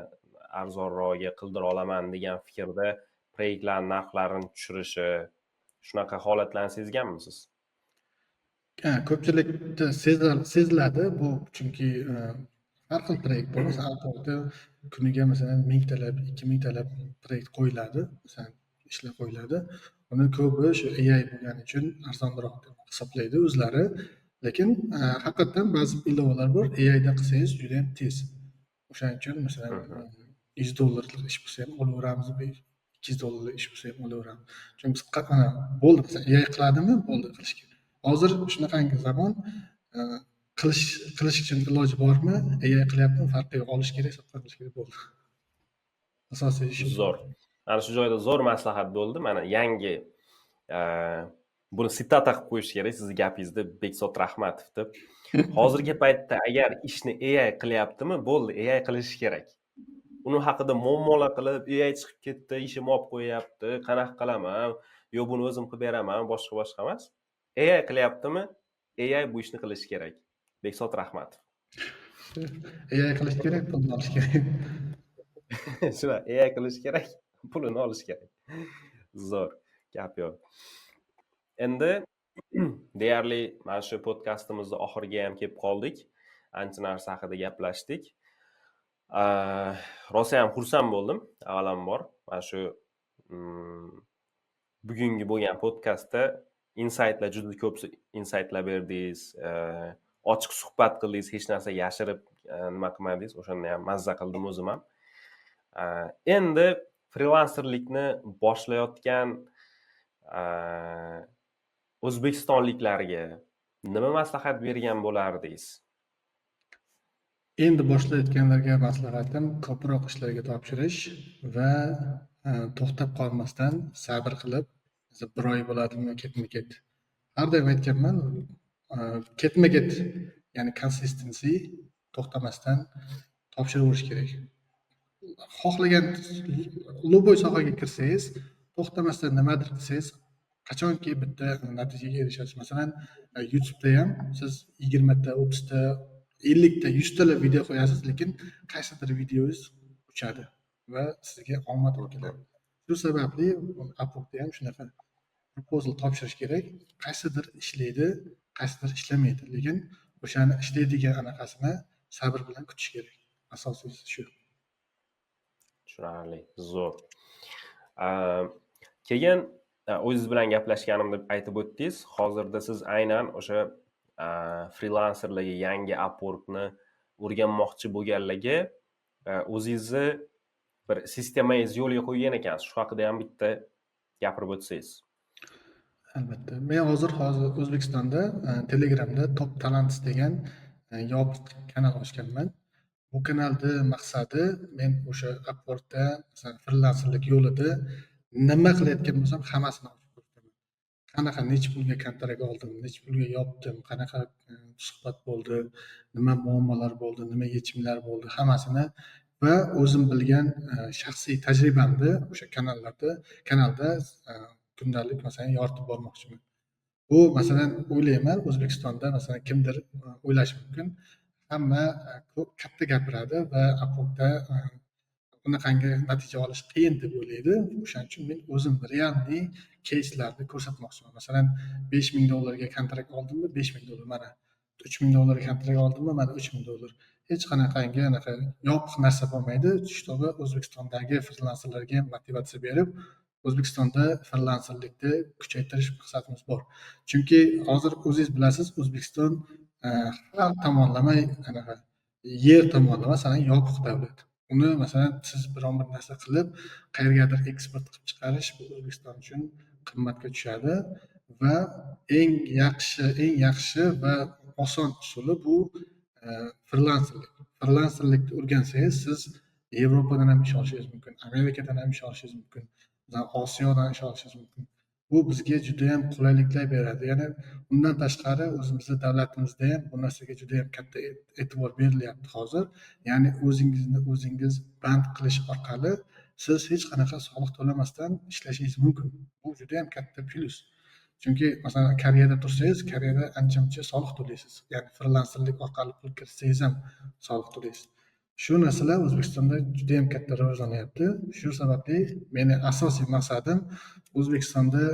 arzonrog'iga qildira olaman degan fikrda proyektlar narxlarini tushirishi, shunaqa holatlarni sezganmisiz? Ha, ko'pchilikda seziladi bu, chunki Har xil proyekt bor. Masalan, Upworkda kuniga, masalan, mingtalab, 2000 talab proyekt qo'yiladi, masalan, ishlar qo'yiladi. Uni ko'pi shu AI bo'lgani uchun arzonroq deb hisoblaydi o'zlari. Lekin haqiqatdan ba'zi ilovalar bor, AIda qilsangiz judayam tez. O'shaning uchun, masalan, 100 dollarlik ish bo'lsa ham olaveramiz, 200 dollarlik ish bo'lsa ham olaveramiz. Chunki biz mana bo'ldi, masalan, AI qiladimi, bo'ldi, qilish kerak. Hozir shunaqangi zamon, qilish uchun iloji bormi, AI qilyaptimi, farqi yo'q, olish kerak, sotib qilish kerak, bo'ldi. Asosiy shu. Zo'r. Mana shu joyda zo'r maslahat bo'ldi. Mana yangi, buni sitata qilib qo'yish kerak sizni gapingizni, Bekzod Rahmatov deb. Hozirgi paytda agar ishni AI qilyaptimi, bo'ldi, AI qilishi kerak. Uni haqida muammolar qilib, AI chiqib ketdi, ishimni olib qo'yyapti, qanaqa qilaman, yo'q, buni o'zim qilib beraman, boshqa boshqa emas. AI qilyaptimi, AI bu ishni qilishi kerak. Bekzod Rahmatov. AI qilish kerak, pulni olish kerak. Shunaqa, AI qilish kerak, pulini olish kerak. Zo'r, gap yo'q. Endi deyarli mana shu podkastimizni oxiriga ham kelib qoldik. Ancha narsa haqida gaplashdik. Rosayam xursand bo'ldim, avvalambor. Mana shu bugungi bo'lgan podkastda insaytlar, juda ko'p insaytlar berdingiz, ochiq suhbat qildingiz, hech narsa yashirib nima qilmadingiz, o'shanda ham mazza qildim o'zim ham. Endi frilanserlikni boshlayotgan o'zbekistonliklarga nima maslahat bergan bo'lardingiz? Endi boshlayotganlarga maslahatim: ko'proq ishlarga topshirish va to'xtab qolmasdan, sabr qilib, bir oy bo'ladimi, ketma ket. Har doim aytganman, ketma ket, ya'ni consistency, to'xtamasdan topshiraverish kerak. Xohlagan любой sohaga kirsangiz, to'xtamasdan nimadir qilsangiz, qachonki bitta natijaga erishasiz. Masalan, YouTubeda ham siz 20 ta, 30 ta, 50 ta, 100 talab video qo'yasiz, lekin qaysidir videongiz uchadi va sizga omad olib keladi. Shu sababli Upworkda ham shunaqa proposal topshirish kerak. Qaysidir ishlaydi, qaysidir ishlamaydi, lekin o'shani ishlaydigan anaqasini sabr bilan kutish kerak. Asosiysi shu. Tushunarli, zo'r. Keyin o'zingiz bilan gaplashganimda aytib o'tdingiz, hozirda siz aynan o'sha frilanserlarga, yangi Upworkni o'rganmoqchi bo'lganlarga o'zingizni bir sistemangizni yo'lga qo'ygan ekansiz. Shu haqida ham bitta gapirib o'tsangiz. Albatta. Men hozir O'zbekistonda Telegramda Top Talents degan yopiq kanal ochganman. Bu kanalni maqsadi men o'sha Upworkda, masalan, frilanserlik yo'lida nima qilayotgan bo'lsam, hammasini ochib ko'rsataman. Qanaqa, necha pulga kontrakt oldim, necha pulga yopdim, qanaqa suhbat bo'ldi, nima muammolar bo'ldi, nima yechimlar bo'ldi, hammasini va o'zim bilgan shaxsiy tajribamni o'sha kanalda kundalik, masalan, yoritib bormoqchiman. Bu, masalan, o'ylayman, O'zbekistonda, masalan, kimdir o'ylashi mumkin, hamma ko'p katta gapiradi va Upworkda unaqangi natija olish qiyin deb o'ylaydi. O'shaning uchun men o'zim реальный keyslarni ko'rsatmoqchiman. Masalan, 5000 dollarga kontrakt oldimmi, 5000 dollar mana, 3000 dollarga kontrakt oldimmi, mana 3000 dollar. Hech qanaqangi anaqa yopiq narsa bo'lmaydi, чтобы O'zbekistondagi frilanserlarga ham motivatsiya berib, O'zbekistonda frilanserlikni kuchaytirish maqsadimiz bor. Chunki hozir o'zingiz bilasiz, O'zbekiston har tomonlama anaqa, yer tomonlama, masalan, yopiq davlat. Uni, masalan, siz biron bir narsa qilib, qayergadir eksport qilib chiqarish, bu O'zbekiston uchun qimmatga tushadi va eng yaxshi va oson usuli bu frilanserlik. Frilanserlikni o'rgansangiz, siz Yevropadan ham ish olishingiz mumkin, Amerikadan ham ish olishingiz mumkin, masalan, Osiyodan ish olishingiz mumkin. Bu bizga judayam qulayliklar beradi. Yana undan tashqari, o'zimizni davlatimizda ham bu narsaga judayam katta e'tibor berilyapti hozir. Ya'ni o'zingizni o'zingiz band qilish orqali siz hech qanaqa soliq to'lamasdan ishlashingiz mumkin. Bu judayam katta plyus. Chunki, masalan, Koreyada tursangiz, Koreyada ancha muncha soliq to'laysiz. Ya'ni frilanserlik orqali pul kiritsangiz ham soliq to'laysiz. Shu narsalar O'zbekistonda judayam katta rivojlanyapti. Shu sababli meni asosiy maqsadim O'zbekistonda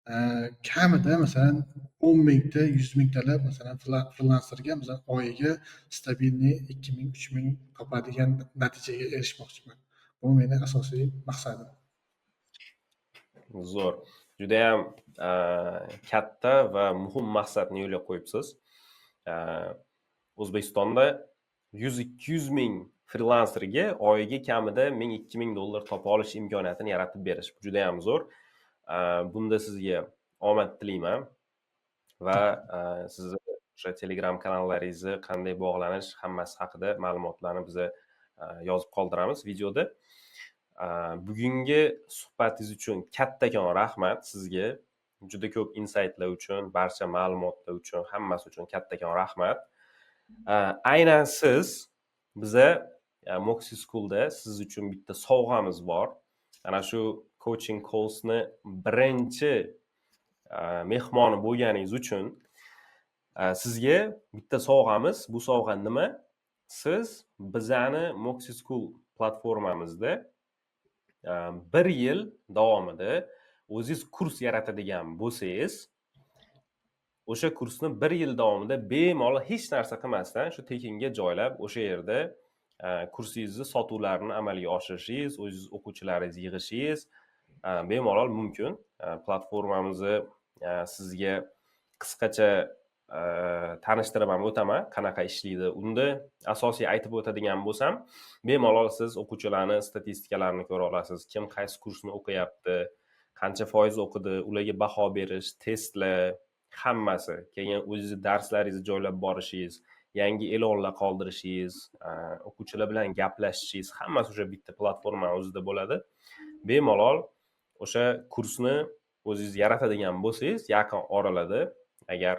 Kamida masalan 10 mingta, 100 mingtalab masalan frilanserga masalan oyiga стабильный 2000, 3000 topadigan natijaga erishmoqchiman. Bu meni asosiy maqsadim. Zo'r. Judayam katta va muhim maqsadni yo'lga qo'yibsiz. O'zbekistonda 100-200 ming frilanserga oyiga kamida 1000-2000 dollar topa olish imkoniyatini yaratib berish judayam zo'r. Bunda sizga omad tilayman va sizni o'sha Telegram kanallaringizni qanday bog'lanish hammasi haqida ma'lumotlarni biza yozib qoldiramiz videoda. Bugungi suhbatingiz uchun kattakon rahmat sizga. Juda ko'p insaytlar uchun, barcha ma'lumotlar uchun, hammasi uchun kattakon rahmat. Aynan siz biza Moxie School'da siz uchun bitta sovg'amiz bor. Ana shu coaching callsni birinchi mehmoni bo'lganingiz uchun sizga bitta sovg'amiz. Bu sovg'a nima? Siz bizani Moxie School platformamizda bir yil davomida o'zingiz kurs yaratadigan bo'lsangiz, o'sha kursni bir yil davomida bemalol hech narsa qilmasdan shu tekinga joylab, o'sha yerda kursingizni sotuvlarini amalga oshirishingiz, o'zingiz o'quvchilaringizni yig'ishingiz bemalol mumkin. Platformamizni sizga qisqacha tanishtirib ham o'taman, qanaqa ishlaydi. Unda asosiy aytib o'tadigan bo'lsam, bemalol siz o'quvchilarni statistikalarini ko'ra olasiz, kim qaysi kursni o'qiyapti, qancha foiz o'qidi, ularga baho berish, testlar, hammasi. Keyin o'zingizni darslaringizni joylab borishingiz, yangi e'lonlar qoldirishingiz, o'quvchilar bilan gaplashishingiz, hammasi o'sha bitta platforma o'zida bo'ladi. Bemalol o'sha kursni o'zingiz yaratadigan bo'lsangiz, yaqin oralarda agar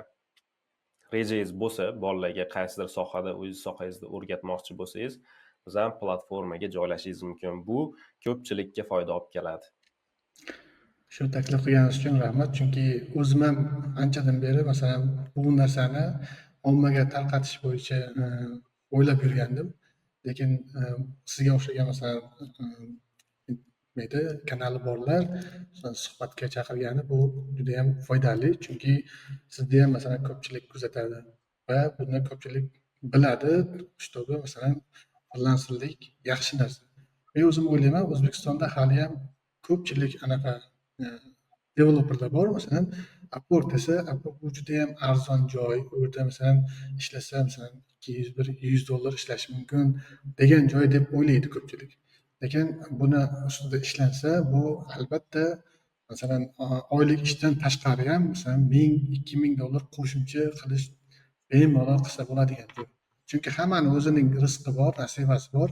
rejangiz bo'lsa, bolalarga qaysidir sohada, o'zingiz sohangizda o'rgatmoqchi bo'lsangiz, biz ham platformaga joylashingiz mumkin. Bu ko'pchilikka foyda olib keladi. Shu taklif qilganingiz uchun rahmat, chunki o'zim ham anchadan beri masalan bu narsani ommaga tarqatish bo'yicha o'ylab yurgandim. Lekin sizga o'xshagan masalan nima edi, kanali borlar suhbatga chaqirgani bu judayam foydali, chunki sizni ham masalan ko'pchilik kuzatadi va buni ko'pchilik biladi, чтобы masalan frilanserlik yaxshi narsa. Men o'zim o'ylayman, O'zbekistonda haliyam ko'pchilik anaqa developerlar bor, masalan Upwork desa, Upwork bu judayam arzon joy, u yerda masalan ishlasa masalan 200, bir 100 dollar ishlash mumkin degan joy deb o'ylaydi ko'pchilik. Lekin buni ustida ishlansa, bu albatta masalan oylik ishdan tashqari ham masalan 1000, 2000 dollar qo'shimcha qilish bemalol qilsa bo'ladigan joy. Chunki hammani o'zining rizqi bor, nasibasi bor.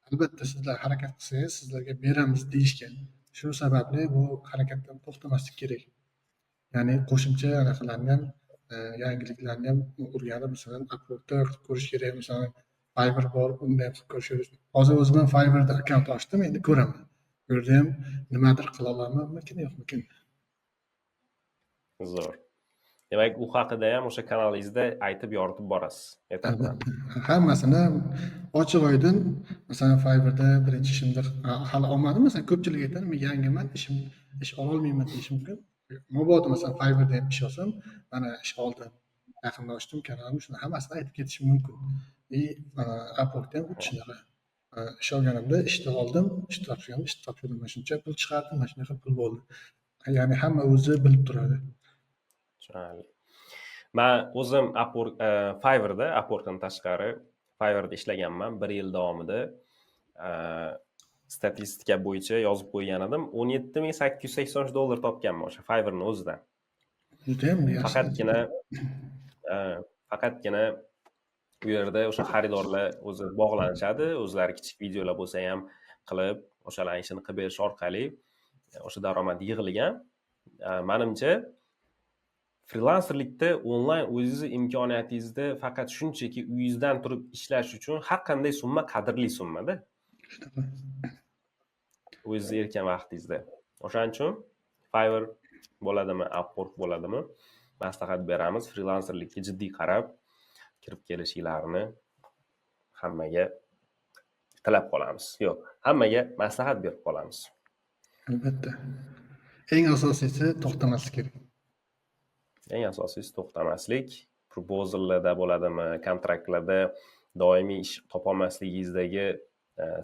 Albatta sizlar harakat qilsangiz, sizlarga beramiz deyishgan. Shu sababli bu harakatdan to'xtamaslik kerak. Ya'ni qo'shimcha anaqalarni ham, yangiliklarni ham o'rganib, masalan, Upworkda qilib ko'rish kerak, masalan, Fiverr bor, unda ham qilib ko'rish kerak. Hozir o'zim ham Fiverrda akkaunt ochdim, endi ko'raman. Bu yerda ham nimadir qila olamanmikin, yo'qmikin. Zo'r. Demak, u haqida ham o'sha kanalingizda aytib yoritib borasiz. Albatta. Hammasini ochiq oydin, masalan, Fiverrda birinchi ishimni hali olmadim. Masalan, ko'pchilik aytadi, men yangiman, ish ololmayman deyishi mumkin. Mabodo masalan Fiverrda ham ish olsam, mana ish oldim. Yaqinda ochdim kanalimni, shuni hammasini aytib ketishim mumkin. И Upworkda ham xuddi shunaqa. Ish olganimda ishni oldim, ish topshirganimda ishni topshirdim. Mana shuncha pul chiqardim, mana shunaqa pul bo'ldi. Ya'ni hamma o'zi bilib turadi. Tushunarli. Man o'zim Upwork, Fiverrda, Upworkdan tashqari Fiverrda ishlaganman bir yil davomida. Statistika bo'yicha yozib qo'ygan edim. 17 883 dollar topganman o'sha Fiverrni o'zidan. Judayam yaxshi. Faqatgina u yerda o'sha xaridorlar o'zi bog'lanishadi, o'zlari kichik videolar bo'lsa ham qilib, o'shalarning ishini qilib berish orqali o'sha daromad yig'ilgan. Manimcha, frilanserlikda onlayn o'zingizni imkoniyatingizda faqat shunchaki uyingizdan turib ishlash uchun har qanday summa qadrli summada. Shunaqa. O'zingizni erkin vaqtingizda. O'shaning uchun Fiverr bo'ladimi, Upwork bo'ladimi, maslahat beramiz. Frilanserlikka jiddiy qarab kirib kelishinglarni hammaga tilab qolamiz. Yo'q, hammaga maslahat berib qolamiz. Albatta. Eng asosiysi, to'xtamaslik kerak. Eng asosiysi, to'xtamaslik. Proposallarda bo'ladimi, kontraktlarda doimiy ish topolmasligingizdagi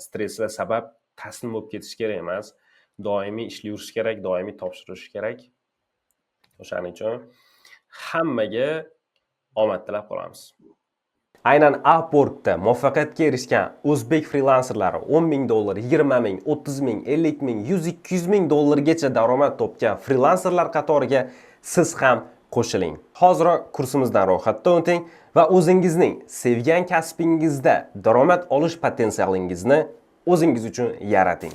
stresslar sabab taslim bo'lib ketish kerak emas. Doimiy ishlayverish kerak, doimiy topshirish kerak. O'shaning uchun hammaga omad tilab qolamiz. Aynan Upworkda muvaffaqiyatga erishgan o'zbek frilanserlari 10 ming dollar, 20 ming, 30 ming, 50 ming, 100, 200 ming dollargacha daromad topgan frilanserlar qatoriga siz ham qo'shiling. Hoziroq kursimizdan ro'yxatdan o'ting va o'zingizning sevgan kasbingizda daromad olish potensialingizni o'zingiz uchun yarating.